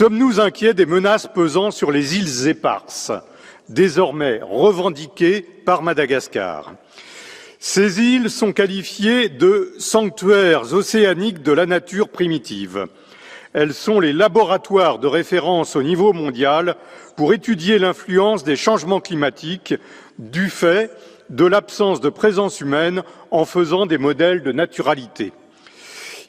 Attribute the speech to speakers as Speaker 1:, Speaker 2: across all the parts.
Speaker 1: Sommes-nous inquiets des menaces pesant sur les îles éparses, désormais revendiquées par Madagascar? Ces îles sont qualifiées de sanctuaires océaniques de la nature primitive. Elles sont les laboratoires de référence au niveau mondial pour étudier l'influence des changements climatiques du fait de l'absence de présence humaine en faisant des modèles de naturalité.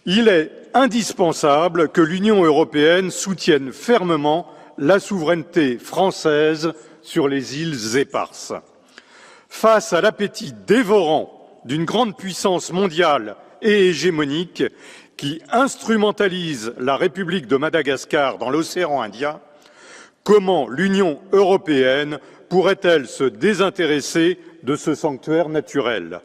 Speaker 1: Il est indispensable que l'Union européenne soutienne fermement la souveraineté française sur les îles éparses. Face à l'appétit dévorant d'une grande puissance mondiale et hégémonique qui instrumentalise la République de Madagascar dans l'océan Indien, comment l'Union européenne pourrait-elle se désintéresser de ce sanctuaire naturel?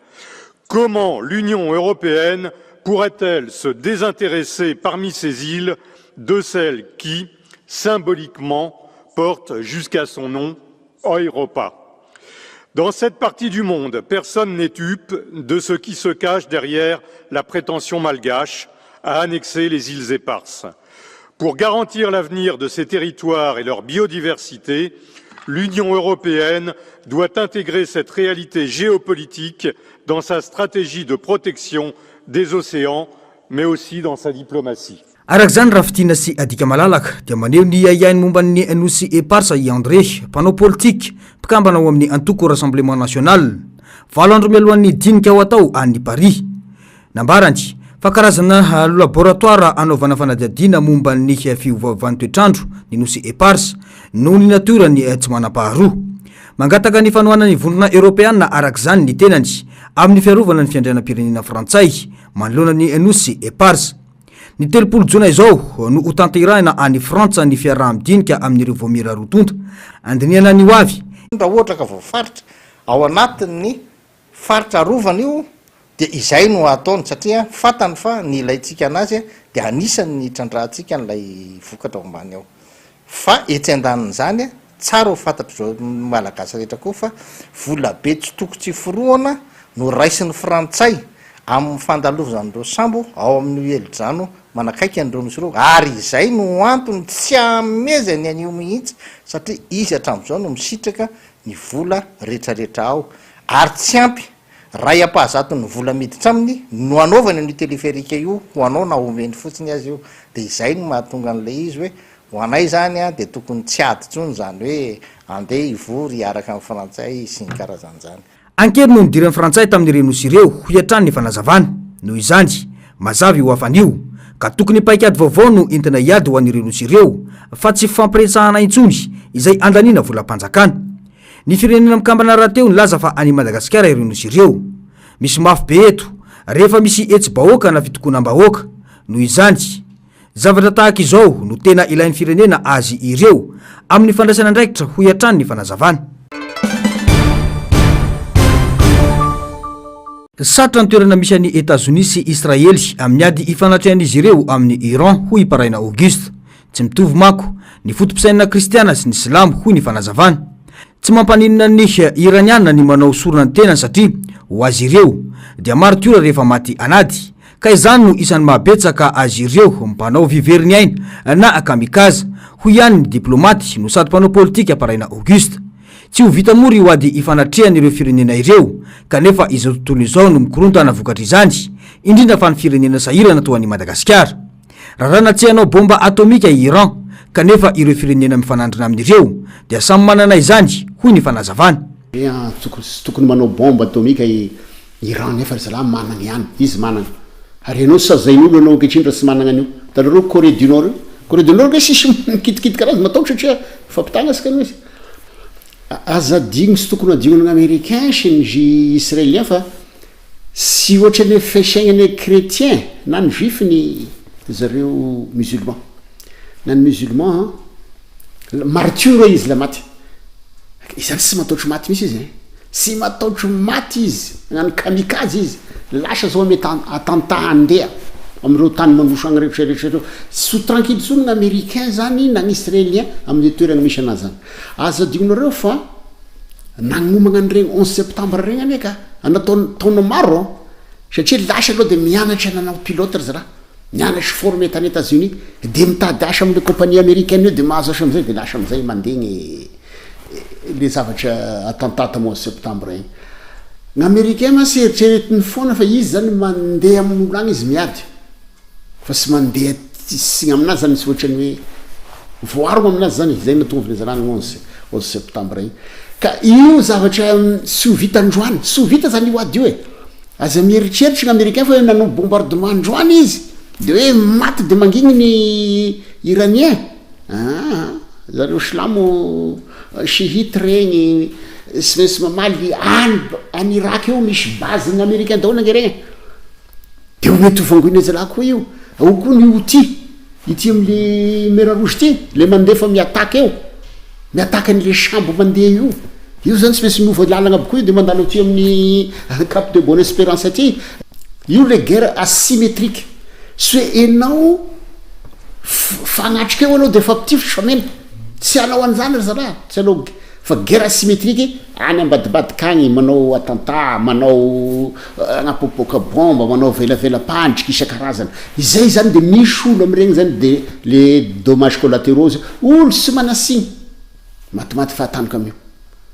Speaker 1: Comment l'Union européenne pourrait-elle se désintéresser parmi ces îles de celle qui, symboliquement, porte jusqu'à son nom Europa? Dans cette partie du monde, personne n'est dupe de ce qui se cache derrière la prétention malgache à annexer les îles éparses. Pour garantir l'avenir de ces territoires et leur biodiversité, l'Union européenne doit intégrer cette réalité géopolitique dans sa stratégie de protection des océans, mais aussi dans sa diplomatie.
Speaker 2: Araka izany, raha fintinina sy adika malalaka, dia maneho ny ahiahiny momba ny Nosy Eparsa i André, mpanao politika, mpikambana ao amin'ny antoko Rassemblement National. Valo andro mialohan'ny dinika ho atao any Paris. Nambarany fa karazana laboratoara anaovana fanadihadiana momba ny fiovaovan'ny toetr'andro ny Nosy Eparsa, noho ny natiorany tsy manam-paharoa. Mangataka ny fanohanan'ny Vondrona Eoropeana araka izany ny tenany amin'ny fiarovana ny fiandrianam-pirenena frantsay manoloana ny Nosy Eparsa. Ny 30 jona izao no hotanterahina any Frantsa ny fiaraha-midinika amin'ireo vaomiera roa tonta handinihana ny hoavy.
Speaker 3: Raha ohatra ka voafaritra ao anatin'ny faritra arovana io dia izay no ataony satria fantany fa ny ilaintsika anazy dia anisan'ny hitrandrahantsika an'ilay vokatra ao ambany ao. Fa etsy andanin'izany, tsara ho fantatr'izao Malagasy rehetra koa fa vola be tsy toko tsy forohana no raisin'ny Frantsay amin'ny fandalovzan'ireo sambo ao amin'io helodrano manakaiky an'ireo nosy ireo ary izay no antony tsy hahamezany an'io mihitsy satria izy hatramin'izao no misitraka ny vola retraretra ao ary tsy ampy ray ampahazaton'ny vola miditra aminy no anaovany an'io téléphérique io ho anao na omeny fotsiny aza io dia izay no mahatonga an'ilay izy hoe ho anay izany an dia tokony tsy ady intsony izany hoe andeha hivory hiaraka amin'ny frantsay sy ny karazan'izany.
Speaker 2: Ankery no nidiran'ny frantsay tamin'ireo nosy ireo, hoy hatrany ny fanazavana. Noho izany, mazava io hafany io, ka tokony paikady vaovao no entina hiady ho an'ireo nosy ireo, fa tsy fifampiresahana intsony izay andaniana volam-panjakana. Ny Firenena Mikambana rahateo nilaza fa any Madagasikara ireo nosy ireo. Misy mafy be eto rehefa misy hetsi-bahoaka na fitokonam-bahoaka. Noho izany, zavatra tahaka izao no tena ilain'ny firenena azy ireo amin'ny fandraisana andraikitra, hoy hatrany ny fanazavana. Sarotra ny toerana misy an'i Etazonia sy Israely amin'ny ady ifanatrehan'izy ireo amin'i Iran, hoy i Paraina Auguste. Tsy mitovy manko ny foto-pisainana kristiana sy ny silamo, hoy ny fanazavana. Tsy mampaninona ny Iraniana ny manao sorona ny tenany satria ho azy ireo dia maritiora rehefa maty an'ady, ka izany no isan'ny mahabetsaka azy ireo mpanao vy very ny aina na kamikaze, hoy ihany ny diplaomaty no sady mpanao politika Paraina Auguste. Tsy ho vita mora io ady ifanatrehan'ireo firenena ireo, kanefa izao tontolo izao no mikorontana vokatr'izany, indrindra fa ny firenena sahirana toa an'i Madagasikara. Raràna tsy hanao bomba atomika i Iran, kanefa ireo firenena mifanandrina amin'ireo dia samy manana izany, hoy ny fanazavana.
Speaker 4: Tsy tokony manao bomba atomika i Iran nefa ry zalahy managna ihany, izy managna. Ary ianao sazain'olo ianao ankehitriny raha tsy managna an'io. Hitanareo Corée du Nord io? Corée du Nord nge sisy mikitikitika anazy matahotra satria mifampitagna asika aloha izy. Aza adigno tsy tokony ho adignon'ny Américain sy ny Israélien fa Tsy ohatran'ny hoe fisainana chrétien na ny juif ny zareo musulman. Na ny musulman an, martiora izy la maty. Izany tsy mataotro maty mihitsy izy ein. Tsy mataotro maty izy, magnano kamikaze izy. Lasa zao amy attentat handeha am'ireo tany mandroso agny rehetra rehetra ireo. Tsy ho tranquille intsony ny américain zany na ny israélien am'le toerana misy anazy zany. Aza adinonareo fa Nagnomagna an'iregny onze septembre regny anie ka, ana taona taona maro an, satria lasa aloha de mianatra nanao pilote ry zalahy. Nianatra formé tany Etats Unis de mitady asa amle compagnie americaine io de mahazo asa amizay de lasa amizay mandeha gny le zavatra attentat tam 11 septembre igny. Ny americain mantsy eritreretiny foana fa izy zany mandeha amin'olo agny izy miady fa tsy mandeha tsy aminazy zany tsy ohatrany hoe voaarogno aminazy zany e, zay nahatonga ny zalany 11 11 septembre igny. Ka io zavatra tsy ho vita androany, tsy ho vita zany io ady io e. Aza mieritreritra ny americain fa hoe nanao bombardement androany izy de hoe maty de mangigny ny iranien aa zareo silamo chiite regny tsy maintsy mamaly any any Irak eo misy base ny americain daholo ange regny e de ho mety ho vangoina zalahy koa io ao koa ny houthi Ity amle mer rouge ity, le mandefa mi-attaque eo, mi-attaque an'le sambo mandeha io, io zany tsy maintsy miova lalagna aby koa io de mandalo aty amin'ny cap de bonne esperance aty, io le guerre asymétrique, tsy hoe enao fagnatrika eo anao de efa mpitifitra fa mena, tsy hanao an'izany ry zalahy, tsy hanao Fa guerre asymétrique any ambadibadika agny manao attentat, manao agnapoapoaka bombe, manao velavelam-pandriky isan-karazany. Izay zany de misy olo amin'iregny zany de le dommages collatéraux zay, olo tsy manasiny matimaty fahatany amin'io,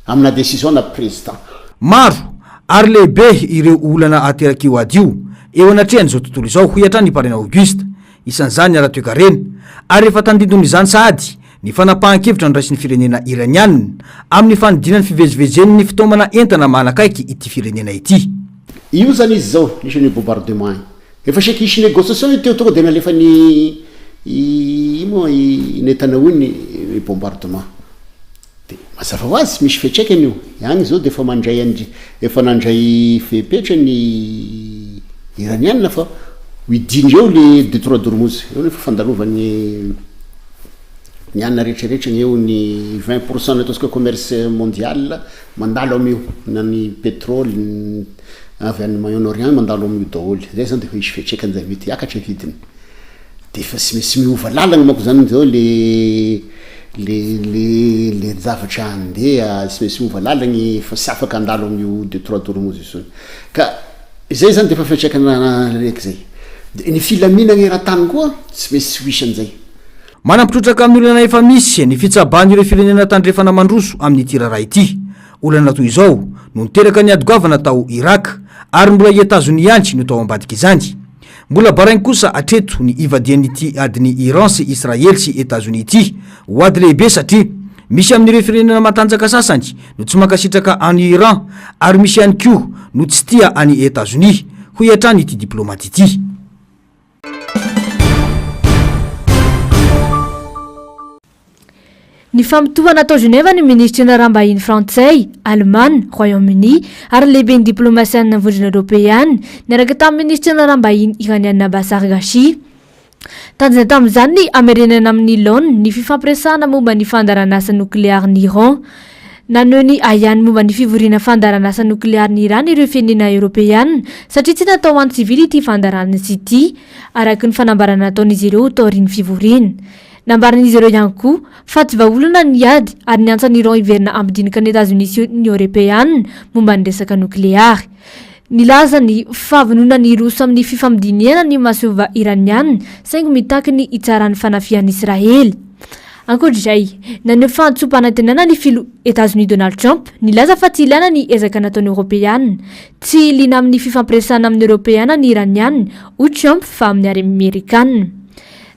Speaker 4: amina décision na président.
Speaker 2: Maro ary lehibe ireo olana aterak'io ady io eo anatrehan'izao tontolo izao, hoy hatrany i Parrain Auguste. Isan'izany ny ara-toekarena, ary efa tandindon'izany sahady ny fanapahan-kevitra noraisin'ny firenena Iraniana amin'ny fanodinany fivezivezen'ny fitaomana entana manakaiky ity firenena ity.
Speaker 4: Io zany izy zao nisy an'io bombardement io. Efa saika hisy négociation io teo tonga de nalefan'i i moa i Netanyahu ny bombardement. De mazava ho azy misy fiantraikany io. Agny zao de efa mandray an-dry efa nandray fepetra ny Iraniana fa ho hidindreo le detroit d'Ormuz. Eo nefa fandalovan'ny ny anona rehetrarehetra ny eo ny 20 pour cent ny ataontsika hoe commerce mondial mandalo amin'io na ny pétrole avy any Moyen Orient mandalo amin'io daholo. Zay zany de efa hisy fiantraikany zay mety hiakatra ny vidiny. De efa tsy maintsy miova lalagna manko zany zao le le le le zavatra handeha, tsy maintsy miova lalagny fa tsy afaka handalo amin'io detroit d'Ormuz io intsony. Ka izay zany de efa fiantraikana raiky zay. De ny filaminagna eran-tany koa tsy maintsy ho hisy an'izay.
Speaker 2: Manampy trotraka amin'ny olana efa misy ny fitsabahan'ireo firenena tandrefana mandroso amin'ity raharaha ity. Olana toy izao no niteraka ny ady goavana tao Irak, ary mbola i Etazonia ihany no tao ambadik'izany. Mbola baraingo kosa hatreto ny hivadian'ity adin'i Iran sy Israely sy Etazonia ity ho ady lehibe satria misy amin'ireo firenena matanjaka sasany no tsy mankasitraka an'i Iran ary misy ihany koa no tsy tia an'i Etazonia, hoy hatrany ity diplaomaty ity.
Speaker 5: Nifamotoana tao Genève ny minisitry ny Raharaham-bahiny frantsay, Alemana, Royaume-Uni ary ny lehiben'ny diplaomasian'ny Vondrona Eoropeana, niaraka tamin'ny minisitry ny Raharaham-bahiny iraniana Abbas Araghchi. Tanjona tamin'izany ny hamerenana amin'ny laoniny ny fifampiresahana momba ny fandaharanasa noklearin'i Iran. Naneho ny ahiahiny momba ny fivoriana fandaharanasa noklearin'i Iran ireo firenena Eoropeana satria tsy natao ho an'ny sivily ity fandaharanasa ity, araka ny fanambarana nataon'izy ireo taorian'ny fivoriana. Nambaran'izy ireo ihany koa fa tsy vahaolana ny ady ary niantso an'i Iran hiverina hampidinika an'i Etazonia sy ny Eoropeana momba ny resaka nokleary. Nilaza ny fahavononany hiroso amin'ny fifampidinihana ny masoivoho Iraniana saingy mitaky ny hitsaran'ny fanafihan'i Israely. Ankoatra izay, naneho fahantsoam-panantenana ny filoha Etazonia Donald Trump nilaza fa tsy ilaina ny ezaka nataon'ny Eoropeana. Tsy liana amin'ny fifampiresahana amin'ny Eoropeana ny Iraniana, hoy Trump fa amin'ny Amerikana.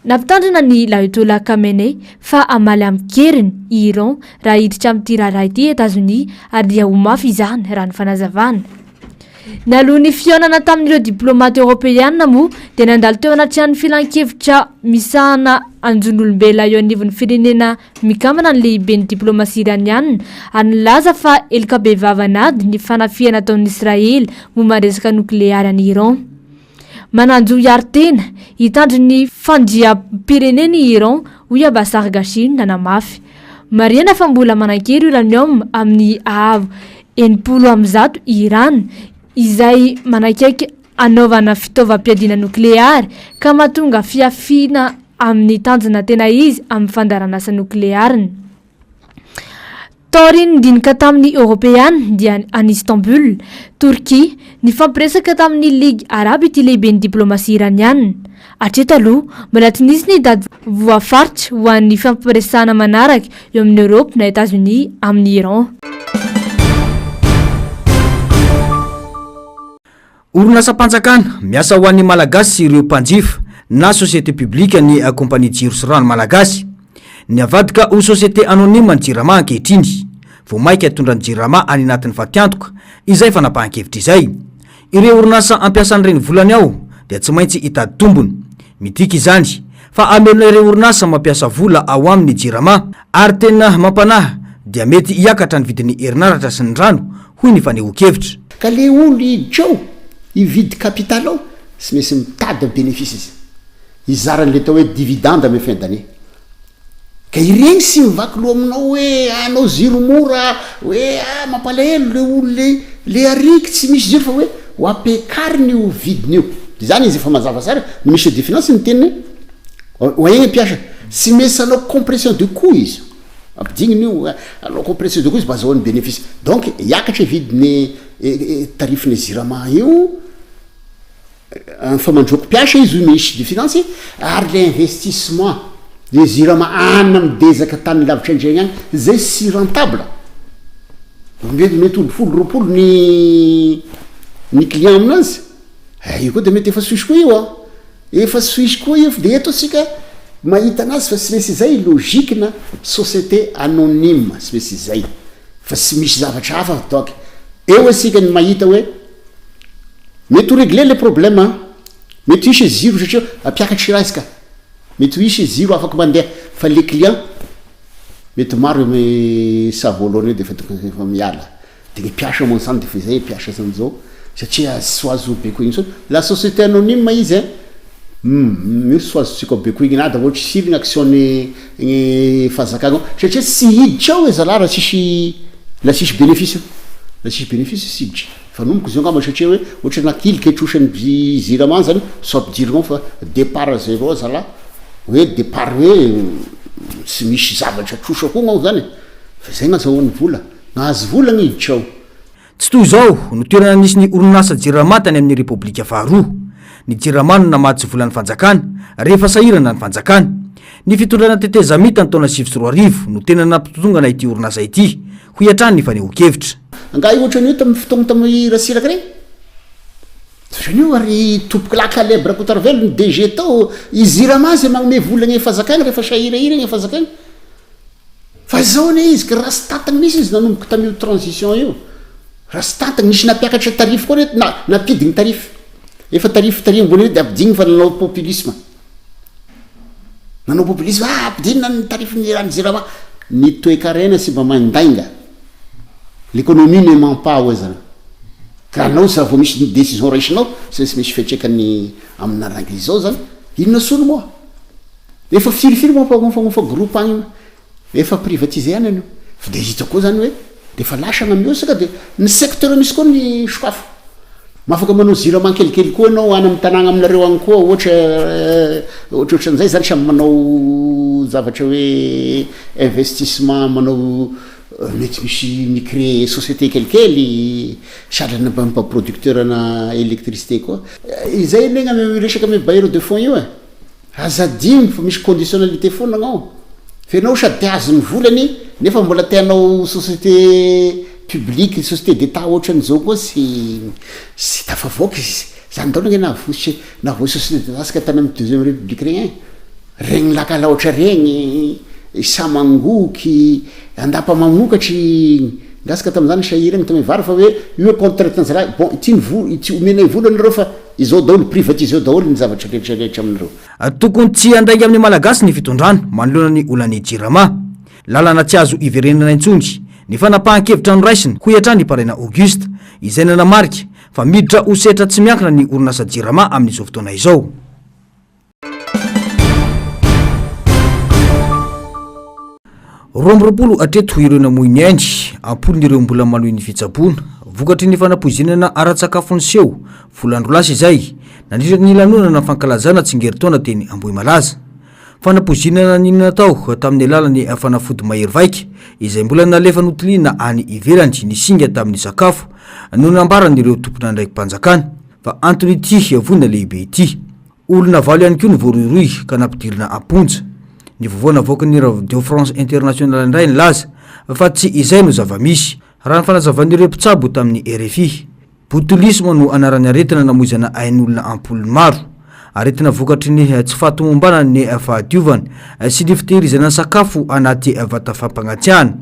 Speaker 5: Nampitandrina ny Ayatollah Khamenei fa hamaly amin-keriny i Iran raha hiditra amin'ity raharaha ity i Etazonia ary dia ho mafy izany raha ny fanazavana. Nialoha ny fihaonana tamin'ireo diplaomaty Eoropeana moa dia nandalo teo anatrehan'ny filankevitra misahana anjon'olombelona eo anivon'ny firenena mikambana ny lehiben'ny diplaomasia Iraniana ary nilaza fa heloka bevava an'ady ny fanafihana ataon'i Israely momba ny resaka nokleary any Iran. Manan-jo hiaro tena, hitandro ny fandriam-pireneny i Iran, hoy Abbas Arghachi nanamafy. Marihana fa mbola manan-kery uranium amin'ny haavo 160 i Iran, izay manakaiky hanaovana fitaovam-piadiana nokleary, ka mahatonga fihafiana amin'ny tanjona tena izy amin'ny fandaharanasa nokleariny. Taorian'ny dinika tamin'ny Eoropeana dia any Istanbul, Torkia, nifampiresaka tamin'ny Ligy Arabo ity lehiben'ny diplaomasia Iraniana. Hatreto aloha, mbola tsy nisy ny daty voafaritra ho an'ny fifampiresahana manaraka eo amin'i Eoropa na Etazonia amin'i Iran.
Speaker 2: Orinasam-panjakana miasa ho an'ny Malagasy sy ireo mpanjifa na société publique ny kaompania Jiro sy Rano Malagasy. Navadika ho société anonyme ny Jirama ankehitriny. Vao mainka hitondra ny Jirama any anatin'ny fatiantoka izay fanapahan-kevitra izay. Ireo orinasa hampiasa ny renivolany ao dia tsy maintsy hitady tombony. Midika izany fa hamelona ireo orinasa mampiasa vola ao aminy ny Jirama ary tena mampanahy dia mety hiakatra ny vidin'ny herinaratra sy ny rano, hoy ny fanehoan-kevitra.
Speaker 4: Ka le olo hiditra ao hividy capital ao tsy maintsy mitady bénéfice izy hizara an'le atao hoe dividende amy fin d'année. Ka ireny sy mivaky loha aminao hoe anao ziro mora hoe ah mampalahelo le olo le le ariky tsy misy ziro fa hoe ho ampiakariny io vidiny io. De zany izy efa mazava tsara ny ministre des finances niteny hoe ho aigny mpiasa tsy maintsy anao compression de cout izy ampidigniny io anao compression de cout izy mba azahoany bénéfice donc hiakatra vidiny tarif-ny jirama io. Fa mandroako mpiasa izy hoy ministre des finances ary le investissement le jirama any am dezaka tany lavitra andriagny agny zay sy rentable mety mety olo folo 20 ny ny client aminazy eh io koa de mety efa soisy koa io a efa soisy koa io de eto asika mahita anazy fa sy maintsy izay logique na société anonyme sy maintsy izay fa sy misy zavatra hafa donc eo asika ny mahita hoe Mety ho réglé le problème an! Mety hisy ziro satria ampiakatry raha izy ka! Mety ho hisy ziro afaka mandeha fa le client mety maro amy sa voalohany eo de efa tonga efa miala de ny mpiasa moa zany de efa izay mpiasa zany zao satria tsy ho azo bekoigny intsony la société anonyme izy ein! Humm io tsy ho azontsika bekoigny na ohatry firy ny action ny ny fanjakana ao satria tsy hiditra ao e zalahy raha tsisy la tsisy bénéfice io la tsisy bénéfice tsy hiditra. Fa nomiko izy io angamba satria hoe ohatra nakilika trosan'ny jirama zany sao ampidirina ao fa départ zéro zalahy hoe départ hoe tsy misy zavatra trosa koa ao zany e, fa zay gn'azahoany vola, nahazo vola ny hiditra ao.
Speaker 2: Tsy toy izao no toerana nisy ny orinasa Jirama tany amin'ny Repoblika faharoa. Ny Jirama no namatsy vola ny fanjakana rehefa sahirana ny fanjakana. Ny fitondrana tetezamita ny taona 2009 no tena nampitotongana ity orinasa ity, hoy hatrany ny fanehoan-kevitra.
Speaker 4: Angaha io ohatran'io tamin'ny fotoagna tamin'i Ratsiraka regny? Ohatran'io ary Tompokolahy Caleb Rakotoarivelo ny DG tao, i Jirama zay magnome vola gny fanjakagna rehefa sahirahiragna ny fanjakagna. Fa zao anie izy ka ratsy tantagna mihitsy izy nanomboka tamin'io transition io. Ratsy tantagna, nisy nampiakatra tarif koa reto, na nampidigny tarif. Efa tarif tary ambony ery de ampidigny fa nanao populisme. Nanao populisme, ah ampidinina ny tarif-n'ny rano Jirama. Ny toe-karena tsy mba mandainga. L'économie ne ment pas hoy zany. Ka anao za vao misy décision raisinao, tsy maintsy misy fiantraikany amina ranga izao zany. Inona solo moa? Efa firifiry moa mpagnofagnofa groupe agny efa privatisé ihany anio. Fa de hita koa zany hoe rehefa lasa na miosaka de ny secteur misy koa ny sokafo. Afaka manao jirama kelikely koa ianao any amin'ny tanàgna aminareo agny koa ohatra ohatrohatran'izay zany samy manao zavatra hoe investissement manao mety misy mi-créer société kelikely sady mba mba producteur ana électricité koa. Izay anie ny resaka amy bailleur de fonds io e. Aza adino fa misy conditionnalité foana ao. Fa ianao sady te hahazo ny volany nefa mbola te hanao société publique, société d'Etat ohatran'izao koa tsy tsy tafavoaka izy. Zany daholo ange nahavoa nahavoa société d'Etat ska tany amin'ny deuxième république regny e. Regny lakalaotra regny, Samangoky, Andapa mamokatry, gasy ka tamin'izany sahiragna tamin'ny vary fa hoe io contrainte an'zalahy, bon ity ny vola, ity omenay vola anareo fa Izao daholo, privatiseo daholo ny zavatra rehetra rehetra aminareo.
Speaker 2: Tokony tsy handainga amin'ny Malagasy ny fitondrana manoloana ny olan'ny Jirama. Lalana tsy azo iverenana intsony ny fanapahan-kevitra noraisina, hoy hatrany i Paraina Auguste, izay nanamarika fa miditra ho sehatra tsy miankina ny orinasa Jirama amin'izao fotoana izao. 22 hatreto ireo namoy ny ainy, am-polony ireo mbola manohy ny fitsaboana, vokatry ny fanapoizinana ara-tsakafo niseho, volana roa lasa izay, nandritra ny lanonana fankalazana tsingerin-taona teny Ambohimalaza. Fanapoizinana ny natao tamin'ny alalan'ny fanafody mahery vaika, izay mbola nalefa notiliana any ivelany ny singa tamin'ny sakafo, no nambaran'ireo tompon'andraiki-panjakana fa anton'ity voina lehibe ity. Olona valo ihany koa no voarohirohy ka nampidirina am-ponja. Ny vaovao navoakan'ny Radio France Internationale indray nilaza fa tsy izay no zava-misy, raha ny fanazavan'ireo mpitsabo tamin'ny rfi. Botulisme no anaran'ny aretina namoizana ain'olona am-polony maro. Aretina vokatry ny tsy fahatomombanan'ny fahadiovana sy ny fitehirizana ny sakafo anaty vata fampangatsiahana,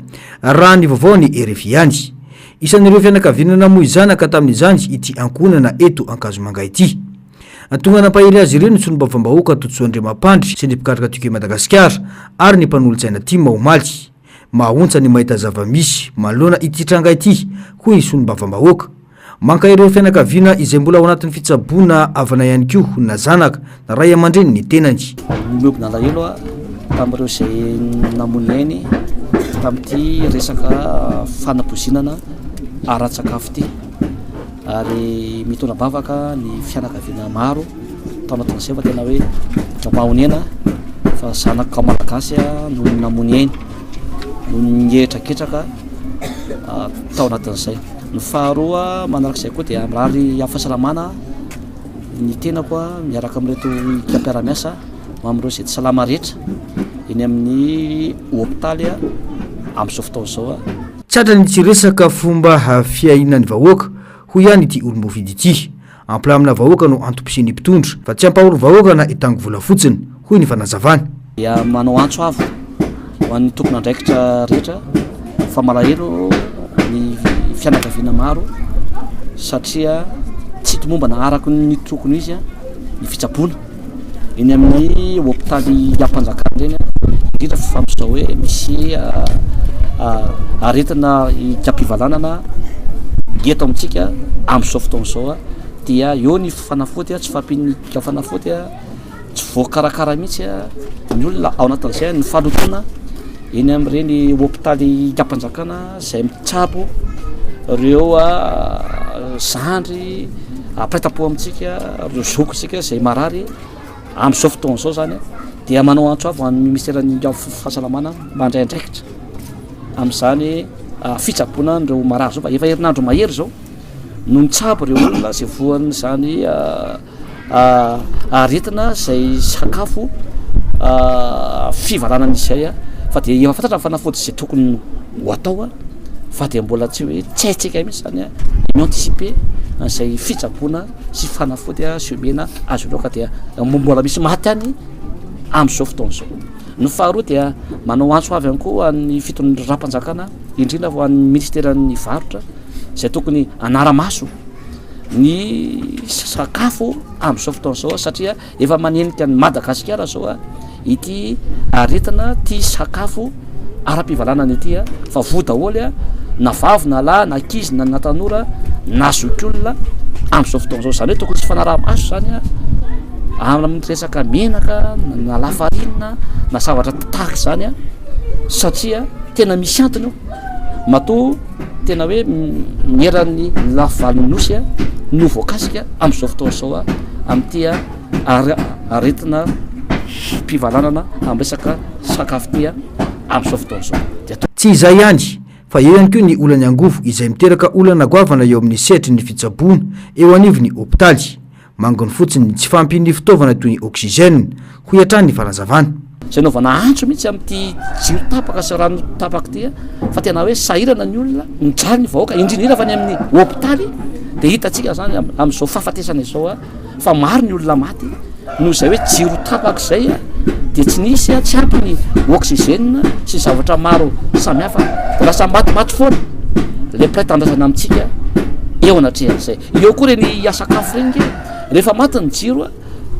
Speaker 2: raha ny vaovao ny rfi ihany. Isan'ireo fianakaviana namoy zanaka tamin'izany ity ankohonana eto Ankazomanga ity. Tonga nampahery azy ireo ny solombavambahoaka Todisoa Andriamampandry sy ny mpikatroka Tiako i Madagasikara ary ny mpanolotsaina tim omaly. Mahaontsa ny mahita zava-misy manoloana ity tranga ity, hoy ny solombavambahoaka. Mankahery ireo fianakaviana izay mbola ao anatin'ny fitsaboana havana ihany koa na zanaka na ray aman-dreny ny tenany.
Speaker 6: Miombona alahelo aho tamin'ireo izay namoy ny ainy tamin'ity resaka fanapoizinana ara-tsakafo ity ary mitondra am-bavaka ny fianakaviana maro tao anatin'izay fa tena hoe mampahonena fa zanaka malagasy no namoy ny ainy no nihetraketraka tao anatin'izay. Ny faharoa manarak'izay koa dia mirary amin'ny fahasalamana ny tenako miaraka amin'ireto mpiara-miasa amin'ireo izay tsy salama rehetra eny amin'ny hopitaly amin'izao fotoana izao.
Speaker 2: Tsy hatra ny tsy resaka fomba fiainan'ny vahoaka, hoy ihany ity olom-boafidy ity. Hampilamina vahoaka no antom-pisian'ny mpitondra, fa tsy hampahory vahoaka na hitango vola fotsiny, hoy ny fanazavany.
Speaker 6: Dia manao antso avo ho an'ny tompon'andraikitra rehetra fa malahelo ny fianakaviana maro satria tsy tomombana araka ny tokony ho izy ny fitsaboana eny amin'ny hopitaly am-panjakana ireny, indrindra fa amin'izao hoe misy aretina hikam-pivalanana eto amintsika amin'izao fotoana izao dia eo ny fanafody tsy fahampian'ny fanafody. tsy voakarakara mihitsy ny olona ao anatin'izay ny fahalotoana eny amin'ireny hopitaly am-panjakana izay mitsabo ireo zandry mpiray tampo amintsika, ireo zokintsika izay marary amin'izao fotoana izao zany dia manao antso avo an'ny ministeran'ny fahasalamana mandray andraikitra amin'izany fitsaboana an'ireo marary izao fa efa herinandro mahery izao no nitsabo ireo olona izay voan'izany aretina izay sakafo fivalanana izay fa dia efa fantatra ny fanafody izay tokony ho atao fa dia mbola tsy hoe tsy haintsika mihitsy zany mi-anticiper an'izay fitsaboana sy fanafody sy omena azy ireo ka dia mbola misy maty any amin'izao fotoana izao. Ny faharoa dia manao antso avy ihany koa an'ny fitondram-panjakana indrindra ho an'ny ministeran'ny varotra izay tokony hanara-maso ny sakafo amin'izao fotoana izao satria efa manenika an'i Madagasikara izao ity aretina tia sakafo ara-pivalanana ity fa voa daholo na vavy na lahy na ankizy na na tanora na zokiolona amin'izao fotoana izao. Izany hoe tokony hisy fanaraha-maso izany amin'ny resaka menaka na lafarinina na zavatra tahaka izany satria tena misy antony io. Matoa tena hoe ny eran'ny lafivalon'ny nosy no voakasika amin'izao fotoana izao amin'ity aretina mpivalanana amin'ny resaka sakafo ity amin'izao fotoana izao. Dia
Speaker 2: Tsy izay ihany, fa eo ihany koa ny olan'ny angovo izay miteraka olana goavana eo amin'ny sehatry ny fitsaboana eo anivon'ny hopitaly. Manginy fotsiny ny tsy fahampian'ny fitaovana toy ny oxygène, hoy hatrany ny fanazavana.
Speaker 6: Izay anaovana antso mihitsy amin'ity jiro tapaka sy rano tapaka ity fa tena hoe sahirana ny olona, mijaly ny vahoaka, indrindra indrindra fa ny amin'ny hopitaly dia hitantsika izany amin'izao fahafatesana izao fa maro ny olona maty noho izay hoe jiro tapaka izay dia tsy nisy, tsy ampy ny oxygène sy zavatra maro samihafa dia lasa matimaty foana ilay mpiray tanindrazana amintsika eo anatrehan'izay. Eo koa ireny sakafo ireny nge, rehefa maty ny jiro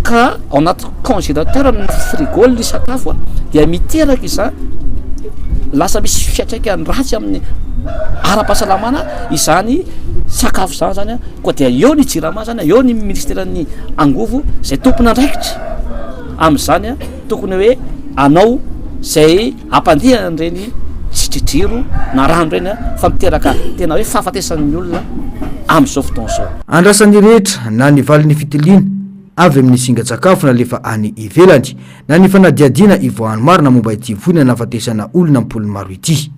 Speaker 6: ka ao anaty congélateur na frigo ny sakafo dia miteraka izany lasa misy fiantraikany ratsy amin'ny ara-pahasalamana izany sakafo izany zany koa dia eo ny jirama zany eo ny ministeran'ny angovo izay tompon'andraikitra amin'izany tokony hoe anao izay Hampandeha an'ireny jiro na rano ireny fa miteraka tena hoe fahafatesan'ny olona amin'izao fotoana izao.
Speaker 2: Andrasan'ny rehetra na ny valin'ny fitiliana avy amin'ny singan-tsakafo nalefa any ivelany na ny fanadihadiana ivoahan'ny marina momba ity voina nahafatesana olona am-polony maro ity.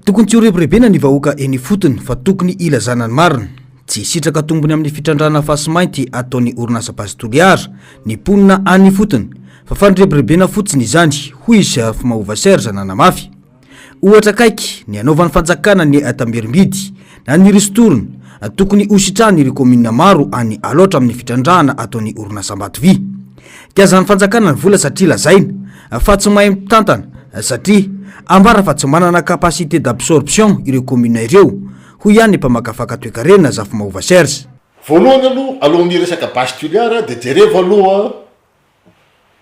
Speaker 2: Tokony tsy ho rebirebena ny vahoaka eny ifotony fa tokony hilazana ny marina. Tsy hisitraka tombony amin'ny fitrandrahana fasimainty ataon'ny orinasa Base Toliara ny mponina any ifotony fa fandrebirebena fotsiny izany, hoy i Serfmahova Serge nanamafy. Ohatra akaiky ny hanaovan'ny fanjakana ny tamberim-bidy na ny ristourne tokony hositrahan'ireo kaominina maro any Alaotra amin'ny fitrandrahana ataon'ny orinasa Ambatovy. Giazan'ny fanjakana ny vola satria lazaina fa tsy mahay mitantana satria ambara fa tsy manana capacité d'absorption ireo kaominina ireo, hoy ihany ny mpamakafaka toekarena Zafimahova Serge.
Speaker 7: Voalohany aloha, alohan'ny hiresaka Base Toliara dia jerevo aloha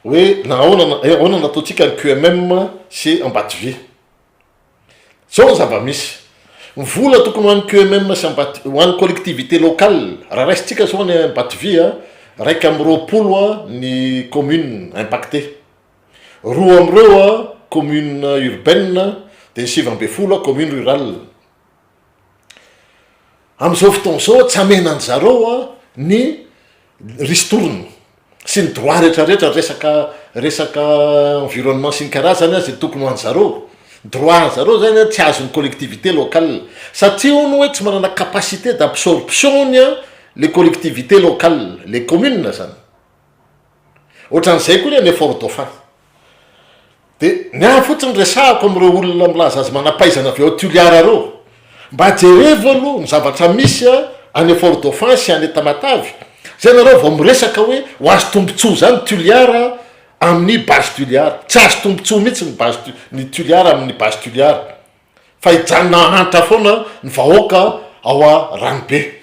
Speaker 7: hoe nahoana na ahoana nataontsika ny QMM sy Ambatovy. Zao ny zava-misy, ny vola tokony ho an'ny QMM sy Ambat- ho an'ny collectivité locale, raha raisintsika zao any Ambatovy a, 21 ny commune impactée, roa amin'ireo a commune urbaine dia ny 19 commune rurale. Amin'izao fotoana izao tsy hamena an-dry zareo ny ristourne sy ny droit rehetra rehetra resaka resaka environnement sy ny karazany izay tokony ho an-dry zareo, droit an-dry zareo zany tsy azon'ny collectivité locale satria hono hoe tsy manana capacité d'absorption ny le collectivité locale, le commune zany. Ohatran'izay koa ny any Fort Dauphin. Dia ny ahy fotsiny resahako amin'ireo olona milaza azy manam-pahaizana avy ao Toliara ireo, mba jerevo aloha ny zavatra misy any Fort Dauphin sy any Tamatave, zay nareo vao miresaka hoe ho azo tombotsoa izany Toliara amin'ny base Toliara. Tsy azo tombotsoa mihitsy ny base ny Toliara amin'ny base Toliara fa hijanona hahantra foana ny vahoaka ao Ranobe.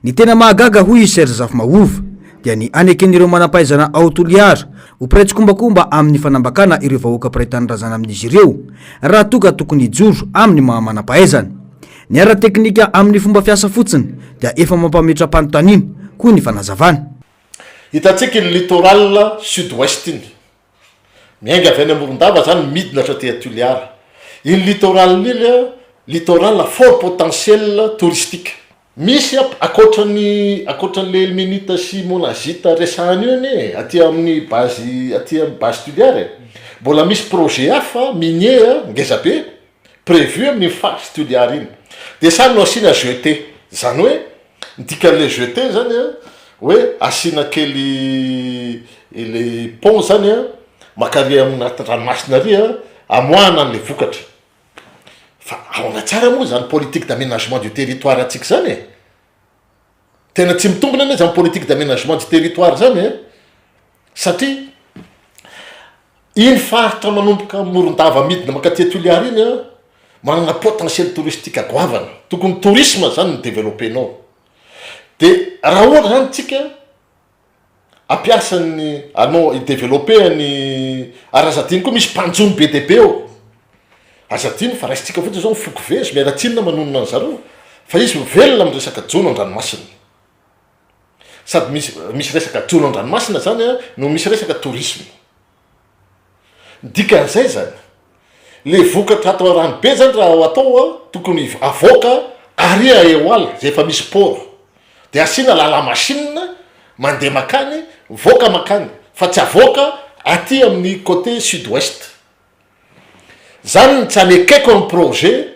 Speaker 2: Ny tena mahagaga hoy i Serge Zafimahova dia ny aneken'ireo manampahaizana ao Toliara ho mpiray tsikombakomba amin'ny fanambakana ireo vahoaka mpiray tanindrazana amin'izy ireo raha toa ka tokony hijoro amin'ny maha manampahaizana. Ny ara-teknika amin'ny fomba fiasa fotsiny dia efa mampametra-panontaniana, hoy ny fanazavana.
Speaker 7: Hitantsika iny littoral sud-ouest iny. Miainga avy any Morondava zany midina hatraty a Toliara. Iny littoral iny a, littoral fort potentiel touristique. Misy a, ankoatran'ny ankoatran'le ilménite sy monazite resahana io anie e, aty amin'ny base aty amin'ny base Toliara e, mbola misy projet hafa minier a, ngeza be, prévu amin'iny faritry Toliara iny. De samy no asiana jetée, zany hoe Ny dikan'ilay jeter zany an, hoe asiana kely ilay pont zany an, makary anaty ranomasina ary an, amoahana an'ilay vokatra. Fa ahoana tsara moa zany politique d'aménagement du territoire antsika zany e? Tena tsy mitombina anie zany politique d'aménagement du territoire zany e, satria Iny faritra manomboka Morondava midina mankaty Toliara iny an, manana potentiel touristique goavana, tokony tourisme zany no developper-nao. De raha ohatra zany tsika hampiasa ny hanao hi-developper ny, ary aza adino koa misy mpanjono be dia be ao, aza adino fa raisintsika fotsiny zao ny foko vezo, miala tsiny na manonona an'zareo fa izy mivelona amin'ny resaka jono an-dranomasina. Sady misy misy resaka jono an-dranomasina zany an, no misy resaka tourisme. Ny dikan'izay zany, le vokatra ato Ranobe zany raha ho atao an, tokony avoaka ary à Ehoala zay efa misy port, de asiana lala-machine mandeha makany, mivoaka makany, fa tsy avoaka aty amin'ny côté sud ouest. Zany no tsy anekeko amin'ny projet.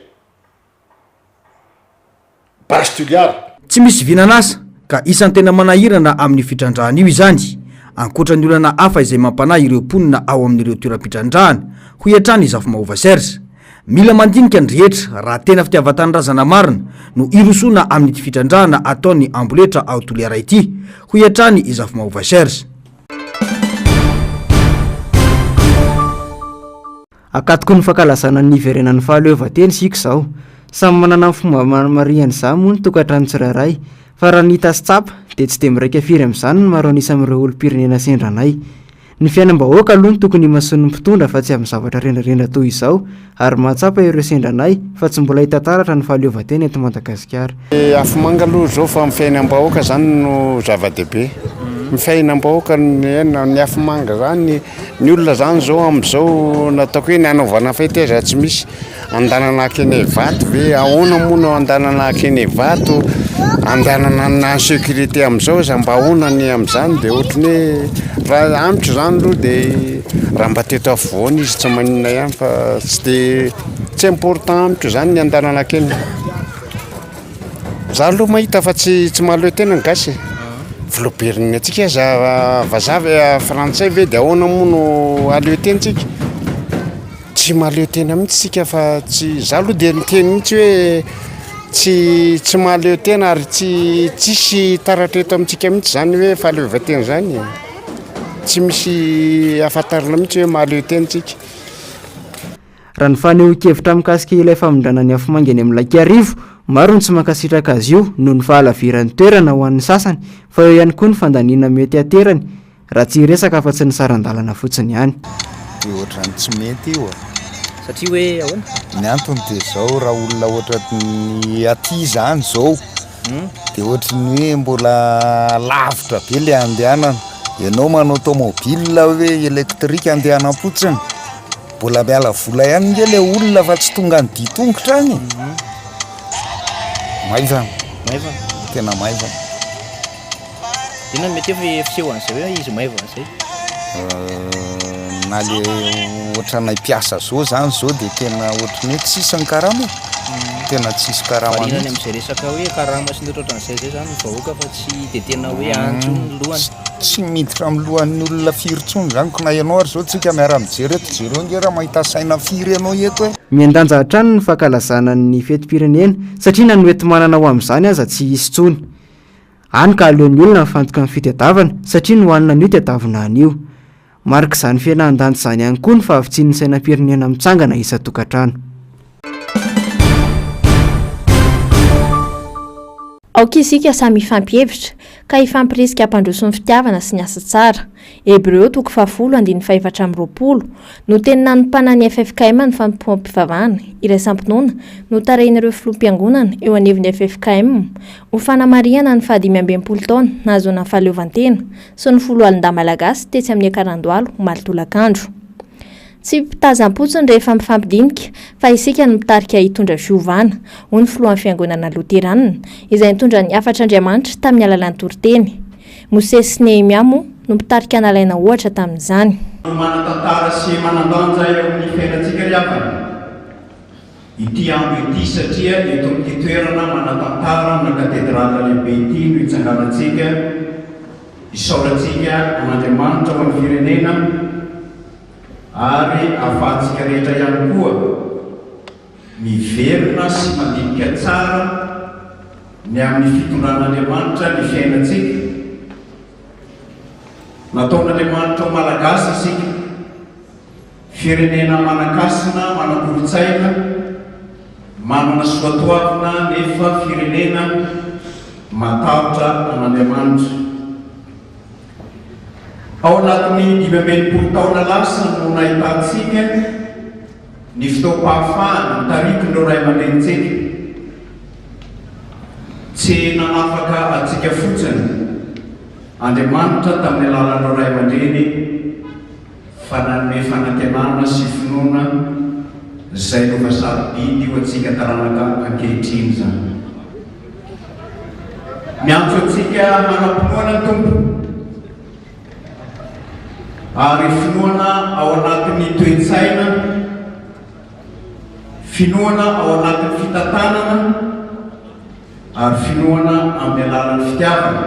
Speaker 7: Base Toliara.
Speaker 2: Tsy misy vinan'asa ka isan'ny tena manahirana amin'io fitrandrahana io izany, ankoatra ny olana hafa izay mampanahy ireo mponina ao amin'ireo toeram-pitrandrahana, hoy hatrany i Zafimahova Serge. Mila mandinika ny rehetra raha tena fitiavan-tanindrazana marina no hirosoana amin'ity fitrandrahana ataon'ny amboletra ao Toliara ity, hoy hatrany i Zafimahova Serge.
Speaker 8: Ankatoky ny fankalazana ny niverenan'ny fahaleovantena isika izao. Samy manana ny fomba manamarihany izany moa ny tokantrano tsirairay. Fa raha ny hita sy tsapa dia tsy dia miraika firy amin'izany ny maro an'isa amin'ireo olom-pirenena sendra anay. Ny fiainam-bahoaka aloha no tokony himasoan'ny mpitondra fa tsy amin'ny zavatra rendrarendra toy izao ary mahatsapa ireo sendra anay fa tsy mbola hita taratra ny fahaleovantena eto Madagasikara.
Speaker 9: Afomanga aloha izao fa ny fiainam-bahoaka izany no zava-dehibe. Ny fiainam-bahoaka ny afomanga izany Ny olona zany zao amizao nataoko hoe ny hanaovana fety aza tsy misy, andanana hakeny Ivato ve, ahoana moa no andanana hakeny Ivato, andanana ny sécurité amizao aza mba ahoana ny amizany de ohatry ny hoe raha amiko zany aloha de raha mba teto afovoany izy tsy maninona ihany fa tsy de tsy important amiko zany ny andanana hakeny. Za aloha mahita fa tsy tsy mahaleo tena ny gasy e. Vola-beriny antsika aza vazaha ve frantsay ve de ahoana moa no hahaleo tena tsika? Tsy mahaleo tena mihitsy tsika fa tsy za aloha de niteny mihitsy hoe tsy tsy mahaleo tena ary tsy tsisy taratra eto amintsika mihitsy zany hoe fahaleovantena zany e. Tsy misy ahafantarana mihitsy hoe mahaleo tena tsika.
Speaker 8: Raha ny fanehoan-kevitra mikasika ilay famindrana ny afomanga eny amin'ny Lac Iarivo, maro ny tsy mankasitraka azy io noho ny fahalaviran'ny toerana ho an'ny sasany fa eo ihany koa ny fandaniana mety haterany raha tsy hiresaka afa-tsy ny saran-dalana fotsiny ihany.
Speaker 10: Dia ohatran'ny tsy mety io e.
Speaker 11: Satria hoe ahoana?
Speaker 10: Ny antony dia izao, raha olona ohatran'ny aty izany izao dia ohatry ny hoe mbola lavitra be ilay andehanana. Ianao manao tomobile hoe électrique andehanam-potsiny, mbola miala vola ihany nge ilay olona fa tsy tonga any dian-tongotra any e. Maivana.
Speaker 11: Maivana.
Speaker 10: Tena maivana.
Speaker 11: Inona no mety hoe fisehoan'izay hoe izy maivana izay?
Speaker 10: Na le ohatranay mpiasa zao zany zao de tena ohatran'ny hoe tsisy ny karama e, tena tsisy karama
Speaker 11: Variana any
Speaker 10: mihitsy.
Speaker 11: amin'izay resaka hoe karama sy ny ohatrohatran'izay zay zany ny vahoaka fa tsy de tena hoe any intsony ny lohany.
Speaker 10: Tsy miditra amin'ny lohan'ny olona firy intsony zany ko na ianao ary zao tsika miara-mijery eto, jereo nge raha mahita saina firy ianao eto e.
Speaker 8: Mihen-danja hatrany ny fankalazana ny fetim-pirenena satria na ny hoenti-manana ho amin'izany aza tsy hisy intsony. Any ka aleon'ny olona mifantoka amin'ny fitadiavana satria ny hohanina anio tadiavina anio. Marik'izany fihenan-danja izany ihany koa ny fahavitsian'ny sainam-pirenena mitsangana isan-tokantrano.
Speaker 12: Aoka isika samy hifampihevitra, ka hifampirisika hampandroso ny fitiavana sy ny asa tsara. Hebreo toko fahafolo andininy fahefatra amby 20 no teny nanompanan'ny ffkm ny fanompoam-pivavahana iraisam-pinoana notarihin'ireo filoham-piangonana eo anivon'ny ffkm ho fanamarihana ny fahadimy amby 60 taona nahazoana ny fahaleovantena sy ny foloalindahy malagasy tetsy amin'ny Ekarandohalo omaly tolakandro. Tsy mpitazam-potsiny rehefa mifampidinika fa isika no mitarika hitondra fiovana, hoy ny filohan'ny fiangonana loteranina, izay nitondra ny hafatr'Andriamanitra tamin'ny alalan'ny toriteny. Mosesy sy Nehemia moa no mpitarika nalaina ohatra tamin'izany.
Speaker 13: Andro manan-tantara sy manan-danja eo amin'ny fiainantsika ry havana ity andro ity satria eto amin'ity toerana manan-tantara amina katedrala lehibe ity no itsanganantsika isaorantsika an'Andriamanitra ho an'ny firenena ary ahafahantsika rehetra ihany koa miverina sy mandinika tsara ny amin'ny fitondran'Andriamanitra ny fiainantsika. Nataon'Andriamanitra ho Malagasy isika, firenena manan-kasina, manan-kolontsaina, manana soatoavina nefa firenena matahotra an'Andriamanitra. Ao anatin'ny 65 taona lasa no nahitantsika ny fotoam-pahafahana notaritin'ireo ray aman-drenintsika. Tsy nanafaka antsika fotsiny Andriamanitra tamin'ny alalan'ireo ray aman-dreny fa nanome fanantenana sy finoana izay lova sarobidy ho antsika taranaka ankehitriny izany. Miantso antsika hanam-pinoana ny Tompo. Ary finoana ao anatin'ny toe-tsaina, finoana ao anatin'ny fitantanana, ary finoana amin'ny alalan'ny fitiavana.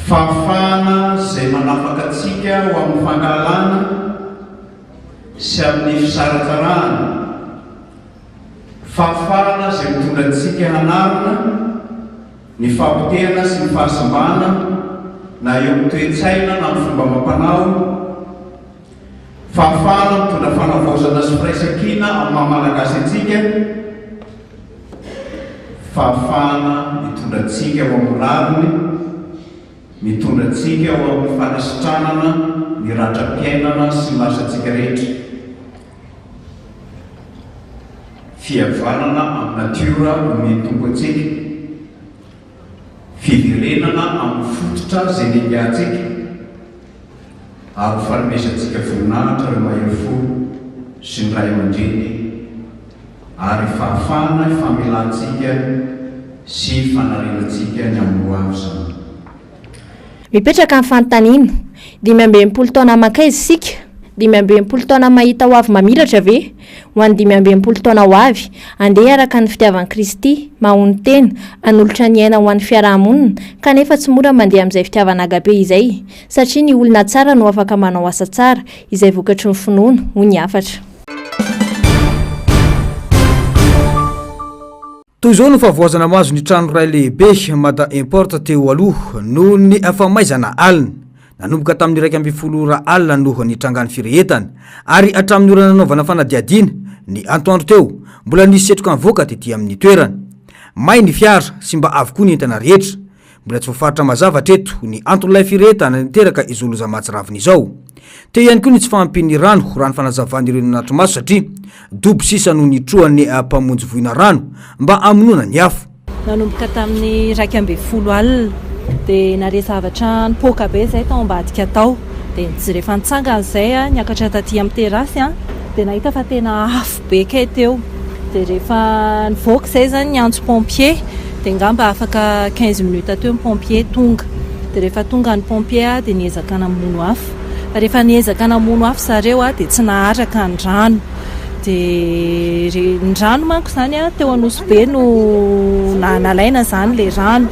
Speaker 13: Fahafahana izay manafaka antsika ho amin'ny fankahalana sy amin'ny fisaratsarahana. Fahafahana izay mitondra antsika hanarina ny fahapotehana sy ny fahasimbana na eo amin'ny toe-tsaina na amin'ny fomba amam-panao. Fahafahana mitondra fanavaozana sy firaisan-kina amin'ny maha Malagasy antsika. Fahafahana mitondra antsika ho amin'ny rariny, mitondra antsika ho amin'ny fanasitranana ny ratram-piainana sy ny lasantsika rehetra. Fihavanana amin'ny natiora omen'ny Tompo antsika, fiverenana amin'ny fototra izay niaingantsika, ary ho fanomezantsika voninahitra ireo mahery fo sy ny ray aman-dreny, ary fahafahana hifamelantsika sy fanarenantsika ny amin'ny ho avy izany.
Speaker 12: Mipetraka ny fanontaniana, 65 taona mankaiza isika? 65 taona mahita ho avy mamiratra ve? Ho an'ny 65 taona ho avy, andeha hiaraka ny fitiavan'i Kristy, mahonon-tena, hanolotra ny aina ho an'ny fiaraha-monina, kanefa tsy mora mandeha amin'izay fitiavana agape izay, satria ny olona tsara no afaka manao asa tsara, izay vokatry ny finoana, hoy ny hafatra.
Speaker 2: Toy izao no fahavoazana mahazo ny trano iray lehibe Mada Import teo aloha noho ny famaizana alina. Nanomboka tamin'ny 11 ora alina no nitrangan'ny firehetana ary hatramin'ny ora nanaovana fanadihadiana ny antoandro teo, mbola nisy setroka nivoaka tety amin'ny toerana. May ny fiara, simba avokoa ny entana rehetra. Mbola tsy voafaritra mazava hatreto ny anton'ilay firehetana niteraka izao loza mahatsiravina izao. Teo ihany koa ny tsy fahampian'ny rano, raha ny fanazavan'ireo nanatri-maso satria dobo sisa no nitrohan'ny mpamonjy voina rano mba hamonoana ny afo.
Speaker 14: Nanomboka tamin'ny 11 alina dia nahare zavatra nipoaka be izay tao ambadika tao. Dia rehefa nitsangana izay niakatra taty amin'ny terrasse dia nahita fa tena afo be kay teo. Dia rehefa nivoaka izay izany niantso pompier dia angamba afaka quinze minutes teo ny pompier tonga. Dia rehefa tonga ny pompier dia niezaka namono afo. Fa rehefa niezaka namono afo zareo dia tsy naharaka ny rano. Dia ny rano manko izany teo Anosibe no nalaina izany ilay rano.